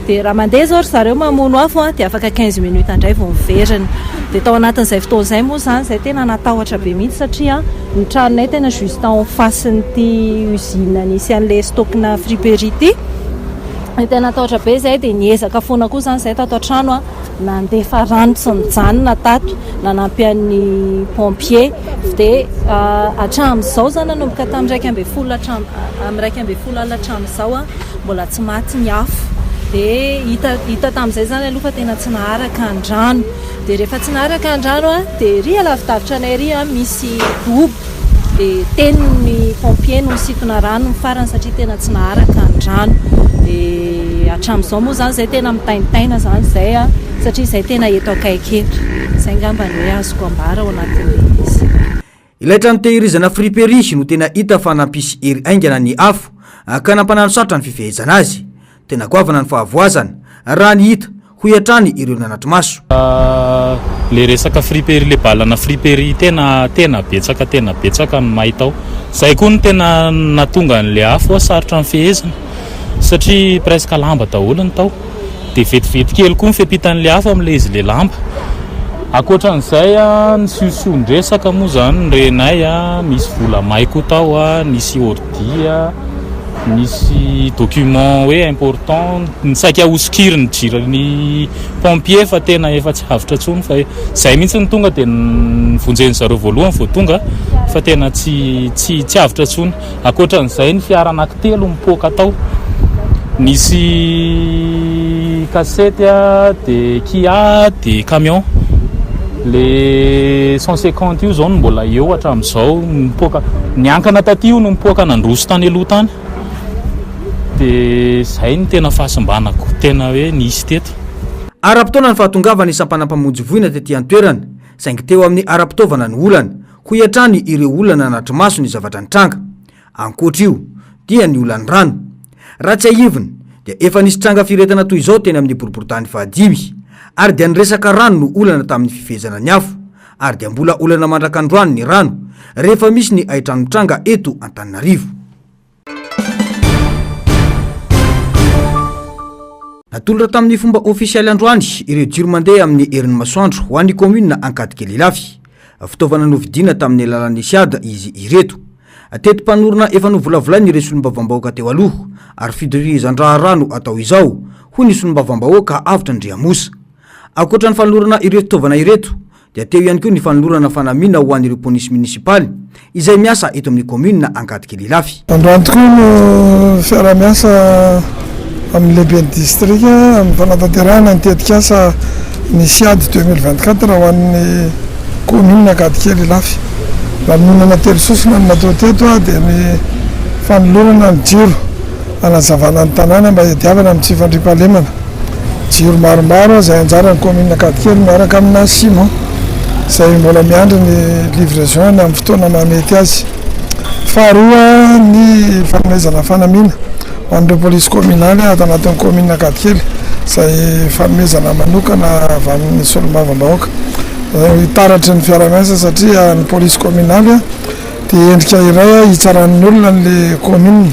Speaker 14: Dia raha mandeha izao ry zareo mamono afo dia afaka quinze minutes indray vao miverina. Dia tao anatin'izay fotoana izay moa izany izay tena natahotra be mihitsy satria ny tranonay tena juste en face-n'ity usine nisy an'ilay stock-na friperie ity. Dia tena natahotra be izahay dia niezaka foana koa izany izahay tato an-trano nandefa rano tsy nijanona tato nanampy an'ny pompier. Dia hatramin'izao izany nanomboka tamin'ny 11 hatramin'ny 11 alina hatramin'izao mbola tsy maty ny afo. Dia hita hita tamin'izay izany aloha fa tena tsy naharaka ny rano. Dia rehefa tsy naharaka ny rano dia ery alavidavitra anay ery misy dobo. Dia teny ny pompier no nisintona rano ny farany satria tena tsy naharaka ny rano. Dia hatramin'izao moa izany izay tena mitaintaina izany izay satria izay tena eto akaiky eto. Izay angamba no hoe azoko ambara ao anatin'ilay izy.
Speaker 2: Ilay trano tehirizana friperie no tena hita fa nampisy hery haingana ny afo ka nampanano sarotra ny fifehezana azy. Tena goavana ny fahavoazana, raha ny hita, hoy hatrany ireo nanatri-maso.
Speaker 15: Le resaka friperie le balana friperie tena tena betsaka tena betsaka ny may tao. Zay koa no tena nahatonga an'le afo sarotra nifehezina satria presque lamba daholo ny tao. Dia vetivety kely koa ny fiampitan'ilay afo amin'ilay izy ilay lamba. Ankoatran'izay, ny siosion-dresaka moa izany ny renay, nisy vola may koa tao, nisy ordi, nisy document hoe important, ny saika hosokirin'ny jiro ny pompier fa tena efa tsy avotra intsony fa izay mihitsy no tonga dia novonjen'ny zareo voalohany vao tonga fa tena tsy tsy tsy avotra intsony. Ankoatran'izay ny fiara anankitelo nipoaka tao. Nisy kasety dia Kia dia camion. Le 150 io zao no mbola eo hatramin'izao nipoaka. Niankina taty io no nipoaka nandroso tany aloha tany. Dia izay no tena fahasimbanako tena hoe nisy teto.
Speaker 2: Ara-potoana ny fahatongavan'ny sampana mpamonjy voina tety an-toerana, saingy teo amin'ny ara-pitaovana ny olana. Hoy hatrany ireo olona nanatri-maso ny zavatra nitranga. Ankoatra io, dia ny olan'ny rano. Raha tsiahivina, dia efa nisy tranga firehetana toy izao teny amin'ny boriborintany fahadimy, ary dia ny resaka rano no olana tamin'ny fifehezana ny afo, ary dia mbola olana mandrak'androany ny rano, rehefa misy ny haitrano mitranga eto Antananarivo. Natolotra tamin'ny fomba ofisialy androany ireo jiro mandeha amin'ny herin'ny masoandro ho an'ny kaominina Ankadikely Ilafy. Fitaovana novidiana tamin'ny alalan'ny Siad izy ireto. Teti-panorona efa novolavolain'ireo solombavambahoaka teo aloha ary fitohizan-draharaha no atao izao, hoy ny solombavambahoaka Avotra Andriamosa. Ankoatra ny fanolorana ireo fitaovana ireto dia teo ihany koa ny fanolorana fanamiana ho an'ireo polisy monisipaly izay miasa eto amin'ny kaominina Ankadikely Ilafy.
Speaker 16: Androany tokoa no fiaraha-miasa amin'ny lehiben'ny distrika amin'ny fanatanterahana ny tetikasa ny Siad 2024 ho an'ny kaominina Ankadikely Ilafy. Lanonana telososona no natao teto dia ny fanolorana ny jiro hanazavana ny tanàna mba hiadiavana amin'ny tsy fandriampahalemana. Jiro maromaro izay anjaran'ny kaominina Ankadikely miaraka amina ciment izay mbola miandry ny livraison ny amin'ny fotoana mahamety azy. Faharoa ny fanomezana fanamiana ho an'ireo polisy kaominaly ato anatin'ny kaominina Ankadikely izay fanomezana manokana avy amin'ny solombavambahoaka. taratry ny fiaraha-miasa satria ny polisy kaominaly dia endrika iray hitsaran'ny olona an'ilay kaominina.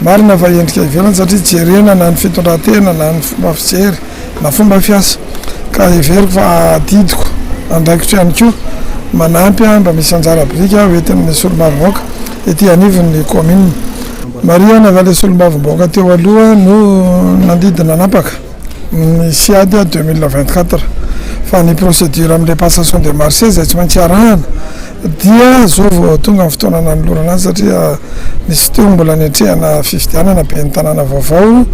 Speaker 16: Marina fa endrika ivelany satria jerena na ny fitondran-tena na ny fomba fijery na fomba fiasa ka heveriko fa adidiko, andraikitro ihany koa manampy mba misy anjara biriky hoentin'ny solombavambahoaka ety anivon'ny kaominina. Marihana fa ilay solombavambahoaka teo aloha no nandidy nanapaka ny SIAD 2024 fa ny procédure amin'ilay passation de marché izay tsy maintsy arahana dia zao vao tonga ny fotoana nanolorana azy satria nisy teo mbola niatrehana fifidianana ben'ny tanàna vaovao,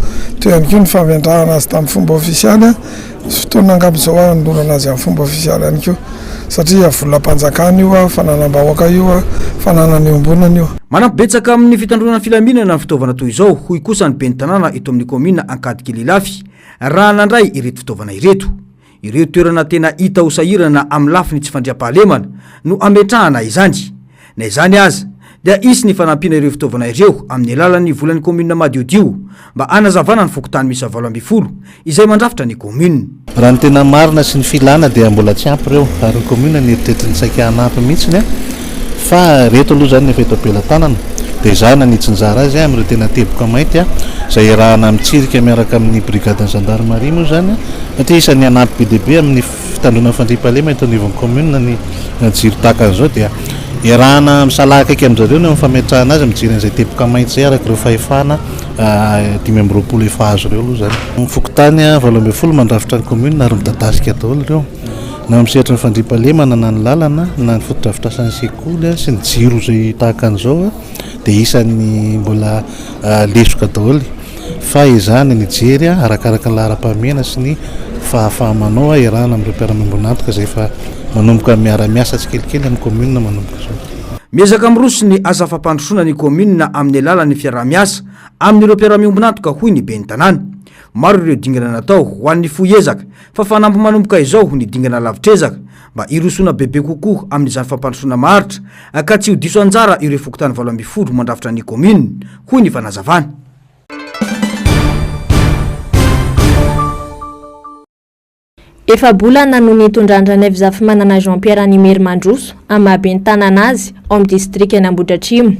Speaker 16: teo ihany koa ny fametrahana azy tamin'ny fomba ofisialy, misy fotoana angamba izao hanolorana azy amin'ny fomba ofisialy ihany koa satria volam-panjakana io, fananam-bahoaka io, fananana iombonana io.
Speaker 2: Manampy betsaka amin'ny fitandroana ny filaminana ny fitaovana toy izao, hoy kosa ny ben'ny tanàna eto amin'ny kaominina Ankadikely Ilafy, raha nandray ireto fitaovana ireto. Ireo toerana tena hita ho sahirana amin'ny lafiny tsy fandriampahalemana no hametrahana izany. Na izany aza, dia hisy ny fanampiana ireo fitaovana ireo amin'ny alalan'ny volan'ny kaominina madiodio mba hanazavana ny fokontany miisa 18 izay mandrafitra ny kaominina.
Speaker 17: Raha ny tena marina sy ny filana dia mbola tsy ampy ireo ary ny kaominina nieritreritra ny saika hanampy mihitsiny fa ireto aloha izany ny efa eto am-pelatanana dia ezahina ny hitsinjara azy amin'ireo tena teboka mainty izay iarahana mitsirika miaraka amin'ny brigadin'ny zandarimaria moa izany Satria isan'ny hanampy be dia be amin'ny fitandroana ny fandriampahalemana eto anivon'ny commune ny jiro tahaka an'izao dia iarahana misalahy akaiky amin-dry zareo ny amin'ny fametrahana azy, mijery an'izay teboka mainty izay araka ireo fahefana 25 efa azo ireo aloha izany. Ny fokontany 18 mandrafitra ny commune ary midadasika daholo ireo, na amin'ny sehatry ny fandriampahalemana na ny lalana na ny fotodrafitrasan'ny sekoly sy ny jiro izay tahaka an'izao dia isan'ny mbola lesoka daholo. Fa ezahana ny hijery arakaraka ny laharam-pahamehana sy ny fahafaha-manao iarahana amin'ireo mpiara-miombon'antoka izay efa manomboka miara-miasa tsikelikely amin'ny kaominina manomboka izao.
Speaker 2: Miezaka miroso ny asa fampandrosoana ny kaominina amin'ny alalan'ny fiaraha-miasa amin'ireo mpiara-miombon'antoka hoy ny ben'ny tanàna. Maro ireo dingana natao ho an'ny fohy ezaka fa fanamby manomboka izao ny dingana lavitr'ezaka mba hirosoana bebe kokoa amin'izany fampandrosoana maharitra ka tsy ho diso anjara ireo fokontany 18 mandrafitra ny kaominina hoy ny fanazavana.
Speaker 12: Efa-bolana no nitondran-dRanaivo Zafimanana Jean Pierre an'Imerimandroso amin'ny maha ben'ny tanàna azy ao amin'ny distrikan'i Ambohidratrimo.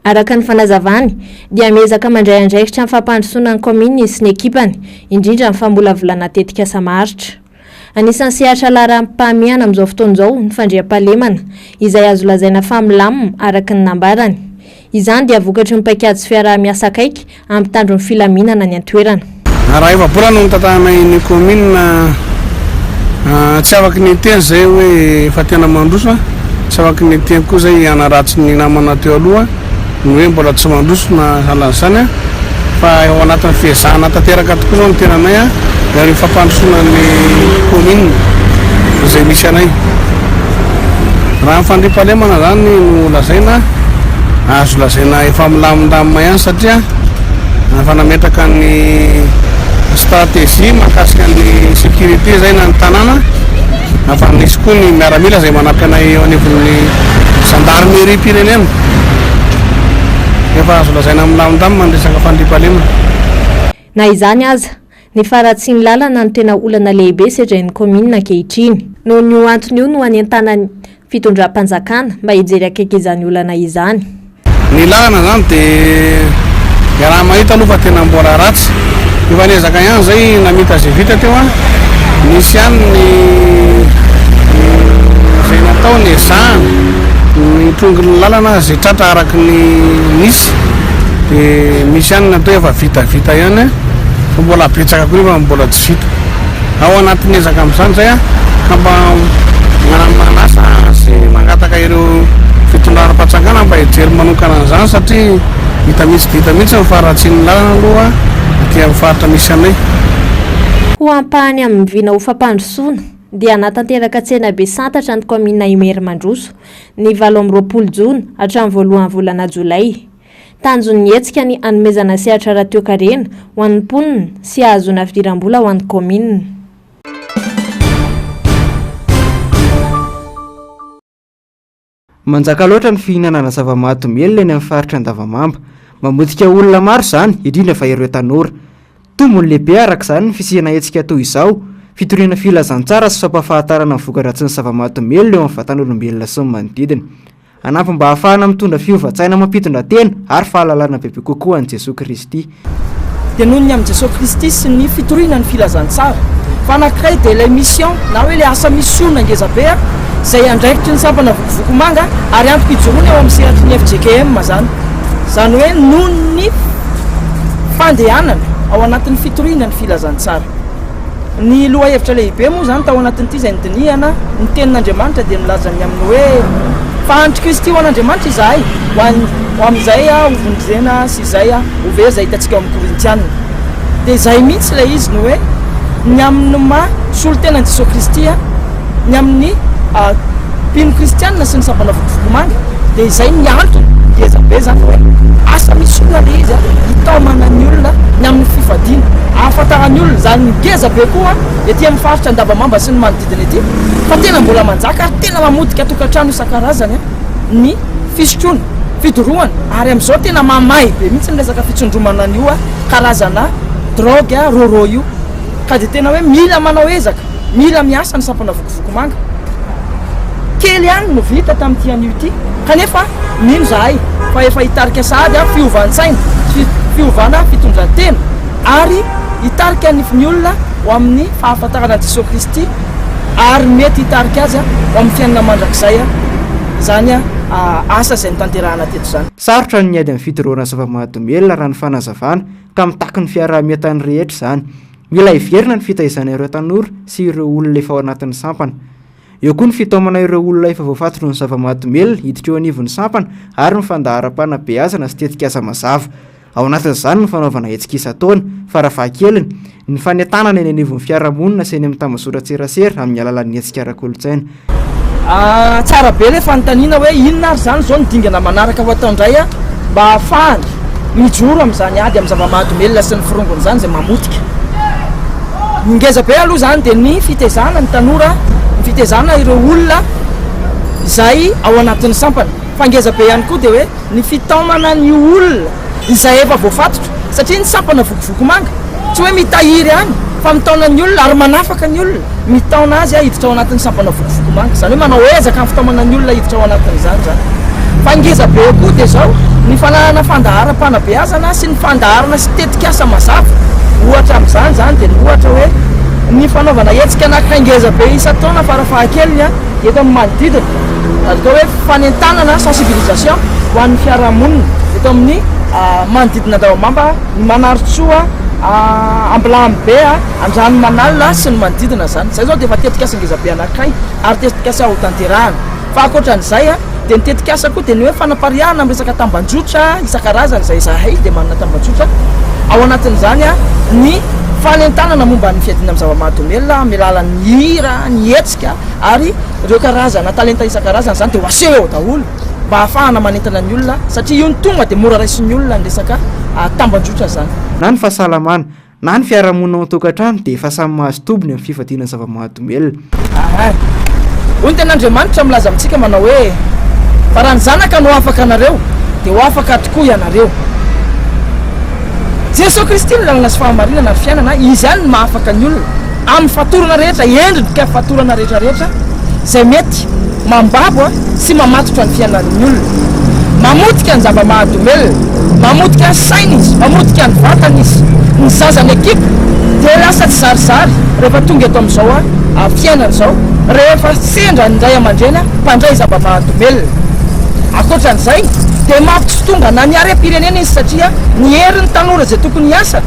Speaker 12: Araka ny fanazavany, dia miezaka mandray andraikitra amin'ny fampandrosoana ny kaominina izy sy ny ekipany, indrindra amin'ny famolavolana tetikasa maharitra. Anisan'ny sehatra laharam-pahamehana amin'izao fotoana izao ny fandriampahalemana, izay azo lazaina fa milamina araka ny nambarany. Izany dia vokatry ny paikady sy fiaraha-miasa akaiky amin'ny mpitandro ny filaminana any an-toerana.
Speaker 18: Raha efa-bolana no nitantananay ny kaominina, tsy afaky ny hiteny izay hoe efa tena mandroso, tsy afaky ny hiteny koa izay hanaratsy ny namana teo aloha. ny hoe mbola tsy mandroso na sahalan'izany fa ao anatin'ny fiezahana tanteraka tokoa izao ny tenanay dia ny fampandrosoana ny commune izay misy anay. Raha ny fandriampahalemana izany no lazaina, azo lazaina efa milamindamina ihany satria efa nametraka ny stratégie mahakasika ny sécurité izay na ny tanàna. Fa misy koa ny miaramila izay manampy anay eo anivon'ny zandarimeriam-pirenena. Efa azo lazaina milamindamina ny resaka fandriampahalemana.
Speaker 12: Na izany aza, ny faharatsian'ny lalana no tena olana lehibe sedrain'ny kaominina ankehitriny. Noho io antony io no anentanan'ny fitondram-panjakana mba hijery akaiky izany olana izany.
Speaker 18: Ny lalana zany de iaraha-mahita aloha fa tena mbola ratsy. Efa niezaka ihany zay namita zay vita teo an, nisy ihany ny zay natao nezahana nitrongy ny lalana zay tratra araky ny nisy de misy ihany ny atao hoe efa vitavita ihany fa mbola betsaka koa nefa mbola tsy vita. Ao anatin'ny ezaka amin'izany izay ka mba manasa sy mangataka ireo fitondranam-panjakana mba hijery manokana an'izany satria hita mihitsy dia hita mihitsy ny faharatsian'ny lalana aloha aty amin'ny faritra misy anay.
Speaker 12: Ho ampahany amin'ny vina ho fampandrosoana dia hanatanteraka tsenabe santatra ny kaominina Imerimandroso ny 28 jona hatramin'ny voalohan'ny volana jolay. Tanjon'ny hetsika ny hanomezana sehatra ara-toekarena ho an'ny mponina sy hahazoana fidiram-bola ho an'ny kaominina.
Speaker 8: Manjaka loatra ny fihinanana zava-mahadomelina eny amin'ny faritra Andavamamba. Mamotika olona maro izany, indrindra fa ireo tanora. Tombony lehibe araka izany ny fisiana hetsika toy izao. Fitoriana filazantsara sy fampahafantarana ny voka-dratsin'ny zava-mahadomelina eo amin'ny vatan'olombelona sy ny manodidina. Hanampy mba hahafahana mitondra fiovan-tsaina amam-pitondran-tena ary fahalalana bebe kokoa an'i Jesoa Kristy.
Speaker 19: Dia noho ny amin'i Jesoa Kristy sy ny fitoriana ny filazantsara. Fa anankiray dia ilay mission na hoe ilay asa misiona ngeza be izay andraikitry ny sampana Vokovoko-manga ary antom-pijoroana eo amin'ny sehatry ny fjkm izany. Izany hoe noho ny fandehanana ao anatin'ny fitoriana ny filazantsara. Ny lohahevitra lehibe moa izany tao anatin'ity izay nodinihana, ny Tenin'Andriamanitra dia milaza ny amin'ny hoe, Fa antr'i Kristy ho an'Andriamanitra izahay, ho an'ny, ho amin'izay ho vonjena sy izay ho very izay hitantsika ao amin'ny Korintiana. Dia izay mihitsy ilay izy ny hoe, ny amin'ny maha solontenan'i Jesoa Kristy, ny amin'ny mpino kristiana sy ny sampana vokovoko-manga, dia izay ny antony ngeza be izany hoe asa misiona ilay izy hitaomana ny olona ny amin'ny fifadiana, ahafantaran'ny olona izany ngeza be koa ety amin'ny faritra Andavamamba sy ny manodidina ety fa tena mbola manjaka ary tena mamotika tokantrano isan-karazany ny fisotroana, fidorohana ary amin'izao tena mamay be mihitsy ny resaka fitsondromana an'io karazana drogue rôrô io ka dia tena hoe mila manao ezaka, mila miasa ny sampana vokovoko-manga. Kely ihany no vita tamin'ity anio ity kanefa mino izahay fa efa hitarika sahady fiovan-tsaina sy fiovana fitondran-tena ary hitarika ny ny olona ho amin'ny fahafantarana an'i Jesoa Kristy ary mety hitarika azy ho amin'ny fiainana mandrakizay izany asa izay notanterahana teto izany.
Speaker 8: Sarotra ny miady amin'ny fidorohana zava-mahadomelina raha ny fanazavana ka mitaky ny fiaraha-mientan'ny rehetra izany. Mila heverina ny fitaizana ireo tanora sy ireo olona efa ao anatin'ny sampana. Eo koa ny fitaomana ireo olona efa voafatotry ny zava-mahadomelina hiditra eo anivon'ny sampana ary ny fandaharam-panabeazana sy tetikasa mazava. Ao anatin'izany ny fanaovana hetsika isan-taona, farafahakeliny, ny fanentanana eny anivon'ny fiarahamonina sy eny amin'ny tambazotran-tserasera amin'ny alalan'ny hetsika ara-kolontsaina.
Speaker 19: Tsara be ilay fanontaniana hoe inona ary izany izao ny dingana manaraka ho atao indray mba hahafahana mijoro amin'izany ady amin'ny zava-mahadomelina sy ny forongony izany izay mamotika. Ny ngeza be aloha izany dia ny fitaizana ny tanora, ny fitaizana ireo olona izay ao anatin'ny sampana. Fa ngeza be ihany koa dia hoe ny fitaomana ny olona izay efa voafatotra satria ny sampana vokovoko manga tsy hoe mitahiry ihany fa mitaona ny olona ary manafaka ny olona, mitaona azy hiditra ao anatin'ny sampana vokovoko manga, izany hoe manao ezaka amin'ny fitaomana ny olona hiditra ao anatin'izany izany. Fa ngeza be koa dia izao, ny fananana fandaharam-panabeazana sy ny fandaharana sy tetikasa mazava, ohatra amin'izany izany dia ny ohatra hoe ny fanaovana hetsika anankiray ngeza be isan-taona farafahakeliny eto amin'ny manodidina, atao hoe fanentanana, sensibilisation, ho an'ny fiarahamonina eto amin'ny manodidina Andavamamba, ny Manarintsoa, Ambilanibe, Andranomanalina sy ny manodidina izany. Izay izao dia efa tetikasa ngezabe anankiray ary tetikasa ho tanterahana. Fa ankoatran'izay dia ny tetikasa koa dia ny hoe fanapariahana amin'ny resaka tambanjotra isan-karazany izay izahay dia manana tambanjotra ao anatin'izany ny fanentanana momba ny fiadiana amin'ny zava-mahadomelina amin'ny alalan'ny hira, ny hetsika ary ireo karazana talenta isan-karazany izany dia ho aseho eo daholo mba hahafahana manentana ny olona satria io no tonga dia mora raisin'ny olona ny resaka tambanjotra izany.
Speaker 8: Na ny fahasalamana, na ny fiarahamonina ao an-tokantrano dia efa samy mahazo tombony amin'ny fifadiana zava-mahadomelina.
Speaker 19: Aa. Hoy ny Tenin'Andriamanitra milaza amintsika manao hoe, Fa raha ny Zanaka no afaka anareo, dia ho afaka tokoa ianareo. Jesoa Kristy no lalana sy fahamarinana ary fiainana, Izy ihany no mahafaka ny olona amin'ny fatorana rehetra, endrika fatorana rehetra rehetra izay mety mambabo sy mamatotra ny fiainan'ny olona. Mamotika ny zava-mahadomelina, mamotika ny saina izy, mamotika ny vatana izy. Ny zaza ny ekipa dia lasa tsy zarizary rehefa tonga eto amin'izao fiainana izao, rehefa sendra ny ray aman-dreny mpandray zava-mahadomelina. Ankoatra an'izay dia mampitsotongana ny harem-pirenena izy satria ny herin'ny tanora izay tokony hiasa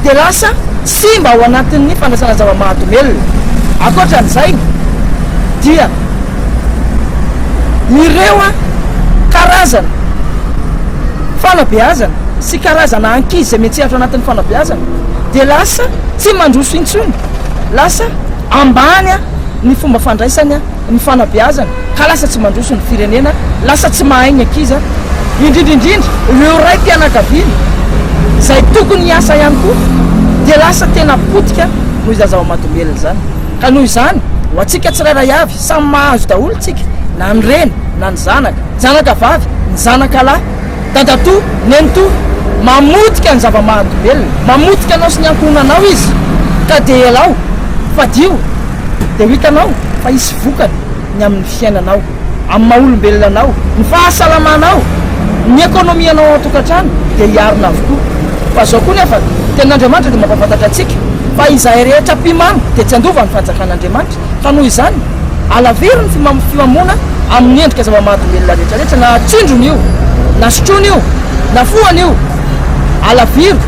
Speaker 19: dia lasa simba ao anatin'ny fandraisana zava-mahadomelina. Ankoatra an'izay dia ireo karazana fanabeazana sy karazana ankizy izay miantsehatra ao anatin'ny fanabeazana dia lasa tsy mandroso intsony, lasa ambany ny fomba fandraisany ny fanabeazana ka lasa tsy mandroso ny firenena, lasa tsy mahay ny ankizy, indrindra indrindra ireo raim-pianakaviana izay tokony hiasa ihany koa dia lasa tena potika noho izany zava-mahadomelina izany. Ka noho izany, ho antsika tsirairay avy, samy mahazo daholo tsika, na ny reny, na ny zanaka, zanaka vavy, ny zanaka lahy, dadatoa, nenitoa, mamotika ny zava-mahadomelina, mamotika anao sy ny ankohonanao izy, ka dia ialao. Fadio dia ho hitanao fa hisy vokany ny amin'ny fiainanao, amin'ny maha olombelona anao, ny fahasalamanao, ny ekonomianao ao an-tokantrano dia hiarina avokoa. Fa izao koa nefa, ny Tenin'Andriamanitra dia mampahafantatra antsika fa izahay rehetra mpimamo dia tsy handova ny fanjakan'Andriamanitra, ka noho izany, alaviro ny fimamoana amin'ny endrika zava-mahadomelina rehetra rehetra, na tsindrona io, na sotroina io, na fohana io, alaviro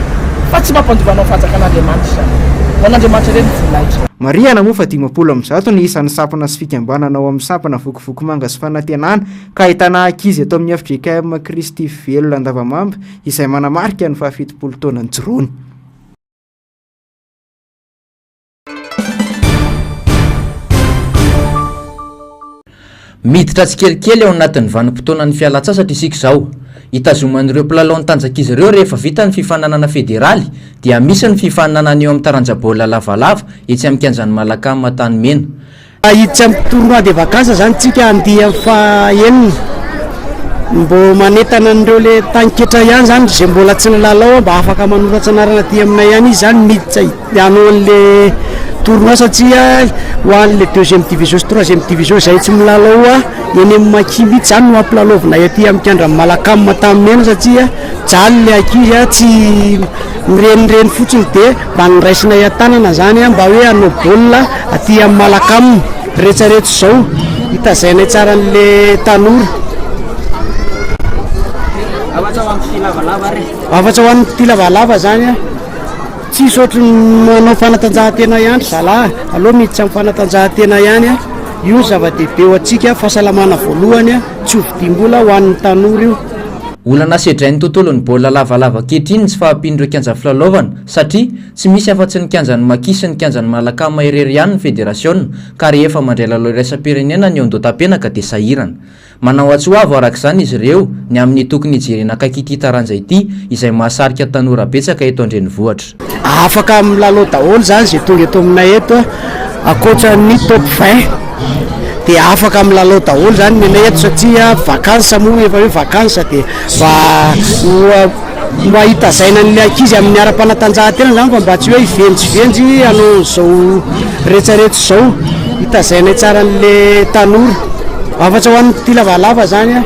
Speaker 19: fa tsy mampandova anao ny fanjakan'Andriamanitra izany. Ho an'Andriamanitra irery ny voninahitra.
Speaker 8: Marihana moa fa 150 ny isan'ny sampana sy fikambanana ao amin'ny sampana Vokovoko-manga sy Fanantenana ka ahitana ankizy eto amin'ny fjkm Kristy Velona Andavamamba izay manamarika ny fahafitopolo taona nijoroany.
Speaker 20: Miditra tsikelikely ao anatin'ny vanim-potoanan'ny fialantsasatra isika izao. Hitazoman'ireo mpilalao ny tanjak'izy ireo rehefa vita ny fifaninanana federaly dia misy ny fifaninanana eo amin'ny taranja baolina lavalava etsy amin'ny kianjan'ny Malacam Antanimena.
Speaker 21: Hiditra amin'ny tournoi des vacances zany tsika andiany faha enina. Mbô manentana an'ireo le tanin-ketra ihany zany ze mbola tsy nilalao mba afaka manoratra anarana aty aminay ihany izy zany miditra hanao an'le tournoi satria ho an'le deuxième division sy troisième division izay tsy milalao eny amin'ny Maki mihitsy zany no ampilalaovinay aty amin'ny kianjan'ny Malacam Antanimena satria Mijaly le ankizy a, tsy mirenireny fotsiny de mba noraisinay an-tanana zany a, mba hoe hanao baolina aty amin'ny Malacam. Retsaretsa izao, hitazainay tsara an'le tanora.
Speaker 11: Hafatra ho an'ny mpitia lavalava ary e.
Speaker 21: Hafatra ho an'ny mpitia lavalava zany a, tsisy ohatry ny manao fanatanjahantena ihany ry zalahy a, aleo miditra amin'ny fanatanjahantena ihany a, io no zava-dehibe ho antsika, fahasalamana voalohany a, tsy ho vidiam-bola ho an'ny tanora io.
Speaker 20: Olana sedrain'ny tontolon'ny baolina lavalava ankehitriny ny tsy fahampian'ireo kianja filalaovana satria tsy misy afa-tsy ny kianjan'ny Maki sy ny kianjan'ny Malacam irery ihany ny federasiona ka rehefa mandray lalao iraisam-pirenena ny eo Andohatapenaka dia sahirana. Manao antso avo araka izany izy ireo ny amin'ny tokony hijerena akaiky ity taranja ity izay mahasarika tanora betsaka eto an-drenivohitra.
Speaker 21: Afaka milalao daholo zany ze tonga eto aminay eto ankoatra ny top 20 dia afaka milalao daholo zany ny anay eto satria vacances moa efa hoe vacances dia mba ho mba hitazaina an'ilay ankizy amin'ny ara-panatanjahantena zany fa mba tsy hoe hivenjivenjy hanao an'izao retsaretsa izao, hitazainay tsara an'le tanora. Afa-tsy ho an'ny mpitia lavalava zany a.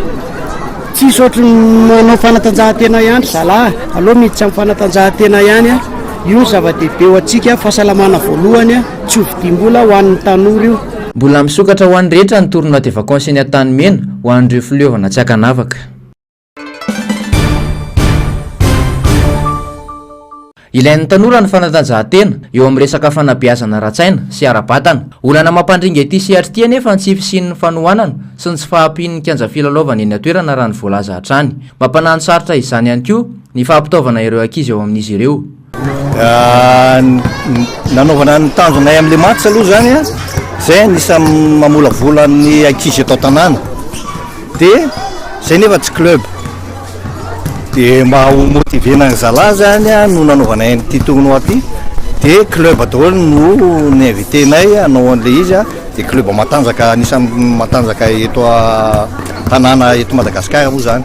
Speaker 21: Tsisy ohatry ny manao fanatanjahantena ihany ry zalahy a! Aleo miditra amin'ny fanatanjahantena ihany a! Io no zava-dehibe ho antsika, fahasalamana voalohany a! Tsy ho vidiam-bola ho an'ny tanora io.
Speaker 20: Mbola misokatra ho an'ny rehetra ny tournoi des vacances eny Antanimena ho an'ireo fileovana tsy ankanavaka. Ilain'ny tanora ny fanatanjahantena eo amin'ny resaka fanabeazana ara-tsaina sy ara-batana. Olana mampandringa ity sehatra ity anefa ny tsy fisian'ny fanohanana sy ny tsy fahampian'ny kianja filalaovana eny an-toerana raha ny voalaza hatrany. Mampanano sarotra izany ihany koa ny fampitaovana ireo ankizy ao amin'izy ireo.
Speaker 22: Nanaovana ny tanjonay amin'ilay match aloha izany an, izay anisan'ny mamolavola ny ankizy eto an-tanàna. Dia izay nefa tsy club. Dia mba ho motiver-na ny zalahy zany no nanaovanay an'ity tournoi ity, dia club daholo no ni-inviter-nay hanao an'ilay izy, dia club matanjaka anisan'ny matanjaka eto an-tanàna eto Madagasikara moa zany.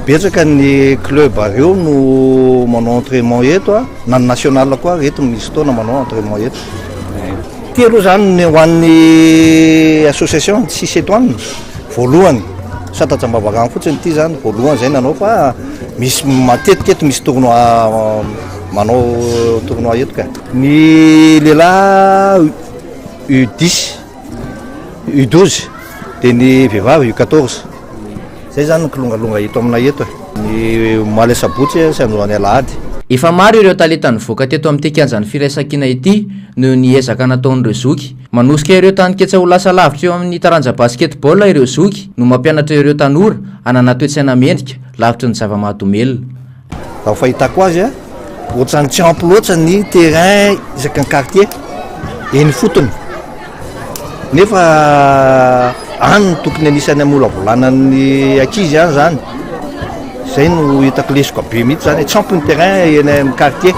Speaker 22: Betsaka ny club ireo no manao entrainement eto, na ny national koa ary eto misy fotoana manao entrainement eto. Ity aloha zany ny ho an'ny association six étoiles voalohany, santatra am-bavarano fotsiny ity zany voalohany zay nanao fa misy matetika eto misy tournoi manao tournoi eto ka. Ny lehilahy U dix, U douze dia ny vehivavy U quatorze. Zay zany ny kilongalonga eto aminay eto e. Ny omaly asabotsy sy androany alahady.
Speaker 20: Efa maro ireo talenta nivoaka teto amin'ity kianjan'ny Firaisankina ity noho ny ezaka nataon'ireo zoky. Manosika ireo taninketsa ho lasa lavitra eo amin'ny taranja basket-ball ireo zoky no mampianatra ireo tanora hanana toe-tsaina mendrika, lavitry ny zava-mahadomelina.
Speaker 22: Raha fahitako azy a, ohatran'ny tsy ampy loatra ny terrain isaky ny quartier eny ifotony. Nefa any no tokony anisan'ny hamolavolana ny ankizy any zany. Zay no hitako lesoka be mihitsy zany, tsy ampy ny terrain eny amin'ny quartier.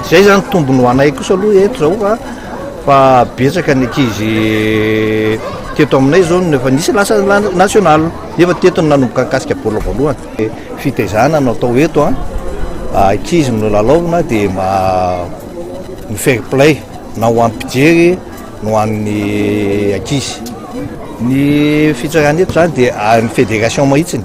Speaker 22: Zay zany tombony ho anay kosa aloha eto zao fa fa betsaka ny ankizy teto aminay zao no efa nisy lasa national nefa teto no nanomboka nikasika baolina voalohany. Fitaizana no atao eto an, ankizy no lalaovina dia mba ny fair play.
Speaker 10: na ho an'ny mpijery no ho an'ny ankizy. Ny fitsarana eto zany dia an'ny fédération mahitsiny,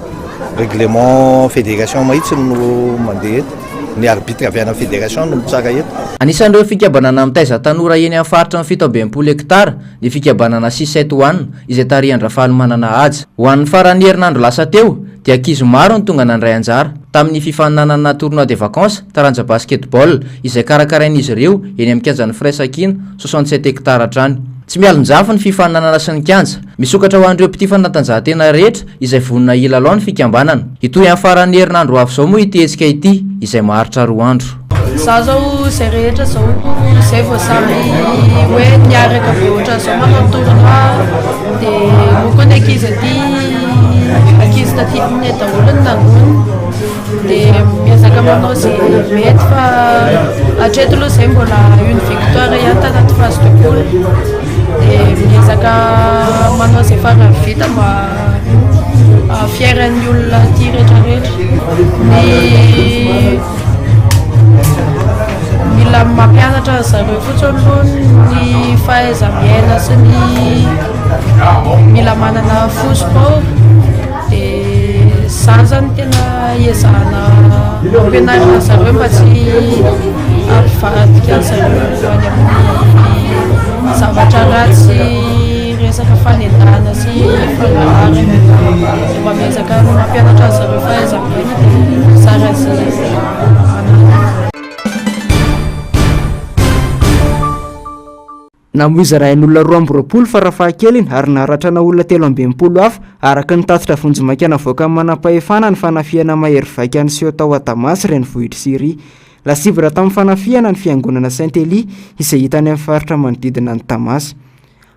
Speaker 10: règlement fédération mahitsiny no mandeha eto, ny arbitre avy any amin'ny fédération no mitsara eto.
Speaker 20: Anisan'ireo fikambanana mitaiza tanora eny amin'ny faritra ny 67 hektara ny fikambanana Six Sept One izay tarihan-dRafalimanana Haja. Ho an'ny faran'ny herinandro lasa teo dia ankizy maro no tonga nandray anjara tamin'ny fifaninanana tournoi des vacances taranja basketball izay karakarain'izy ireo eny amin'ny kianjan'ny Firaisankina 67 hectares hatrany. Tsy mialonjafy ny fifaninanana sy ny kianja. Misokatra ho an'ireo mpitia fanatanjahantena rehetra izay vonona hilalao ny fikambanana. Hitohy amin'ny faran'ny herinandro ho avy izao moa ity hetsika ity izay maharitra roa andro.
Speaker 1: Za zao zay rehetra zao zay vao samy hoe niaraka be ohatran'izao manao tournoi de moa koa ny ankizy aty ankizy taty aminay daholo no nangonina de miezaka manao zay mety fa hatreto aloha zay mbola une victoire ihany tanaty phase de poule de miezaka manao zay farany vita mba haha-fier ny olona aty rehetrarehetra ny Mila mampianatra an zareo fotsiny aloha ny fahaiza-miaina sy ny mila manana fo sport dia izany zany tena ezahana ampianarina an zareo mba tsy hampivadika an zareo any amin'ny zavatra ratsy resaka fanendahana sy fangalarana dia mba miezaka mampianatra an zareo fahaiza-miaina dia mizara izay ananany.
Speaker 8: Namoizana ain'olona 22 farafahakeliny ary naratrana olona 63 hafa, araka ny tatitra vonjimaika navoakan'ny manampahefana ny fanafihana mahery vaika niseho tao Damas, renivohitr'i Syria. Lasibatra tamin'ny fanafihana ny fiangonana Saint Elie, izay hita any amin'ny faritra manodidina an'i Damas.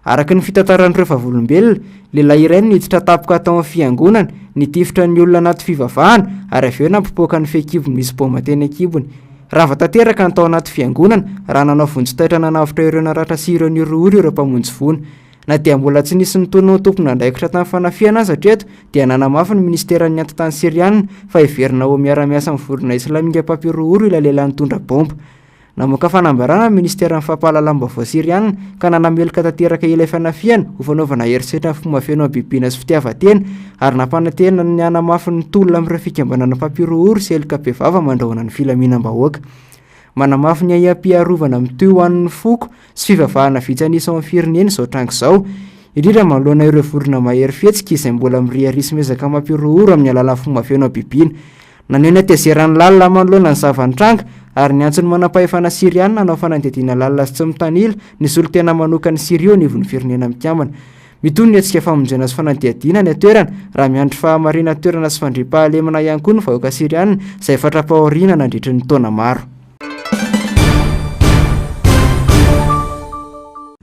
Speaker 8: Araka ny fitantaran'ireo vavolombelona, lehilahy iray no niditra tampoka tao amin'ny fiangonana, nitifitra ny olona anaty fivavahana ary avy eo nampipoaka ny fehikibony misy baomba teny an-kibony. Rava tanteraka ny tao anaty fiangonana raha nanao vonjy taitra nanavotra ireo naratra sy ireo nihorohoro ireo mpamonjy voina. Na dia mbola tsy nisy nitonona ho tompon'andraikitra tamin'ny fanafihana aza hatreto dia nanamafy ny minisiteran'ny Antitany Syriana fa heverina ho miara-miasa amin'ny vondrona islamika mpampihorohoro ilay lehilahy nitondra baomba. Namoaka fanambarana ny minisiteran'ny fampahalalam-baovao Syriana ka nanameloka tanteraka ilay fanafihana ho fanaovana herisetra amin'ny fomba feno habibiana sy fitiavan-tena ary nampanantena ny hanamafy ny tolona amin'ireo fikambanana mpampihorohoro sy heloka bevava mandrahona ny filaminam-bahoaka. Manamafy ny ahiam-piarovana mitohy ho an'ny foko sy fivavahana vitsy an'isa ao amin'ny firenena izao tranga izao, indrindra manoloana ireo vondrona mahery fihetsika izay mbola miriaria sy miezaka mampihorohoro amin'ny alalan'ny fomba feno habibiana. Naneho ny hatezerany lalina manoloana ny zava-nitranga ary niantso ny manampahefana Syriana hanao fanadihadiana lalina sy tsy mitanila ny solontena manokan'i Syria eo anivon'ny Firenena Mikambana. Mitohy ny hetsika famonjena sy fanadihadiana any an-toerana raha miandry fahamarinan-toerana sy fandriampahalemana ihany koa ny vahoaka Syriana izay fatra-pahoriana nandritry ny taona maro.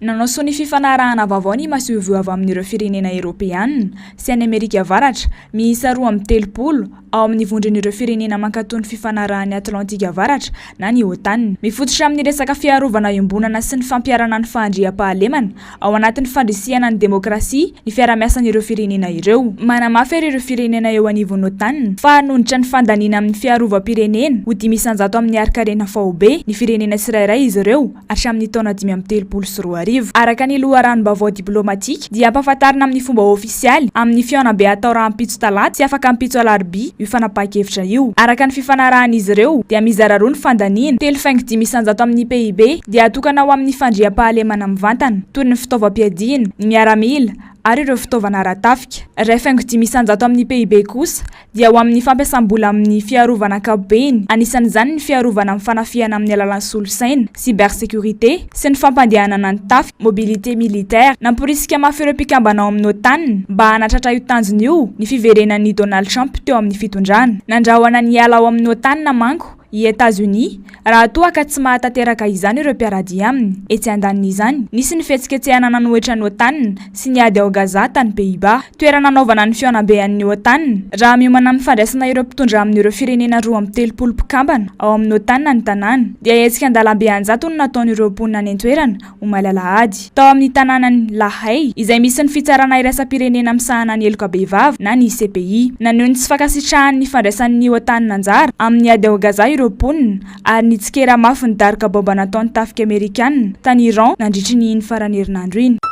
Speaker 3: Nanao sonia fifanarahana vaovao ny masoivoho avy amin'ireo firenena Eoropeanina sy any Amerika Avaratra miisa 32 ao amin'ny vondron'ireo firenena mankatò ny fifanarahan'i Atlantika Avaratra na ny OTAN. Mifototra amin'ny resaka fiarovana iombonana sy ny fampiharana ny fahandriampahalemana ao anatin'ny fandrisihana ny demokrasia ny fiarahamiasan'ireo firenena ireo. Manamafy ary ireo firenena eo anivon'ny OTAN fa hanondrotra ny fandaniana amin'ny fiarovam-pirenena ho 5% amin'ny harin-karena faobe ny firenena tsirairay izy ireo hatramin'ny taona 2035. Araka ny loharanom-baovao diplaomatika dia hampahafantarina amin'ny fomba ofisialy amin'ny fihaonambe hatao rahampitso talata sy afaka ampitso alarobia io fanapahan-kevitra io. Araka ny fifanarahan'izy ireo dia mizara roa ny fandaniana, 3,5% amin'ny PIB dia atokana ho amin'ny fandriampahalemana mivantana, toy ny fitaovam-piadiana, ny miaramila ary ireo fitaovana ara-tafika. 1,5% amin'ny PIB kosa dia ho amin'ny fampiasam-bola amin'ny fiarovana ankapobeny, anisan'izany ny fiarovana amin'ny fanafihana amin'ny alalan'ny solosaina, cybersécurité, sy ny fampandehanana ny tafika, mobilité militaire. Namporisika mafy ireo mpikambana ao amin'ny OTAN mba hanatratra io tanjona io ny fiverenan'i Donald Trump teo amin'ny fitondrana. Nandrahona ny hiala ao amin'ny OTAN manko i Etazonia raha toa ka tsy mahatanteraka izany ireo mpiara-dia aminy. Etsy andanin'izany, nisy ny fihetsiketsehana nanohitra ny OTAN sy ny ady ao Gaza tany Pays-Bas, toerana nanaovana ny fihaonambe an'ny OTAN. Raha miomana amin'ny fandraisana ireo mpitondra amin'ireo firenena 32 mpikambana ao amin'ny OTAN ny tanàna, dia hetsika an-dalambe an-jatony no nataon'ireo mponina any an-toerana omaly alahady, tao amin'ny tanànan'i La Haye, izay misy ny Fitsarana iraisam-pirenena misahana ny heloka bevava na ny CPI. Naneho ny tsy fankasitrahany ny fandraisan'ny OTAN anjara amin'ny ady ao Gaza ireo. ireo mponina ary nitsikera mafy ny daroka baomba nataon'ny tafika amerikanina tany Iran nandritry ny iny faran'ny herinandro iny.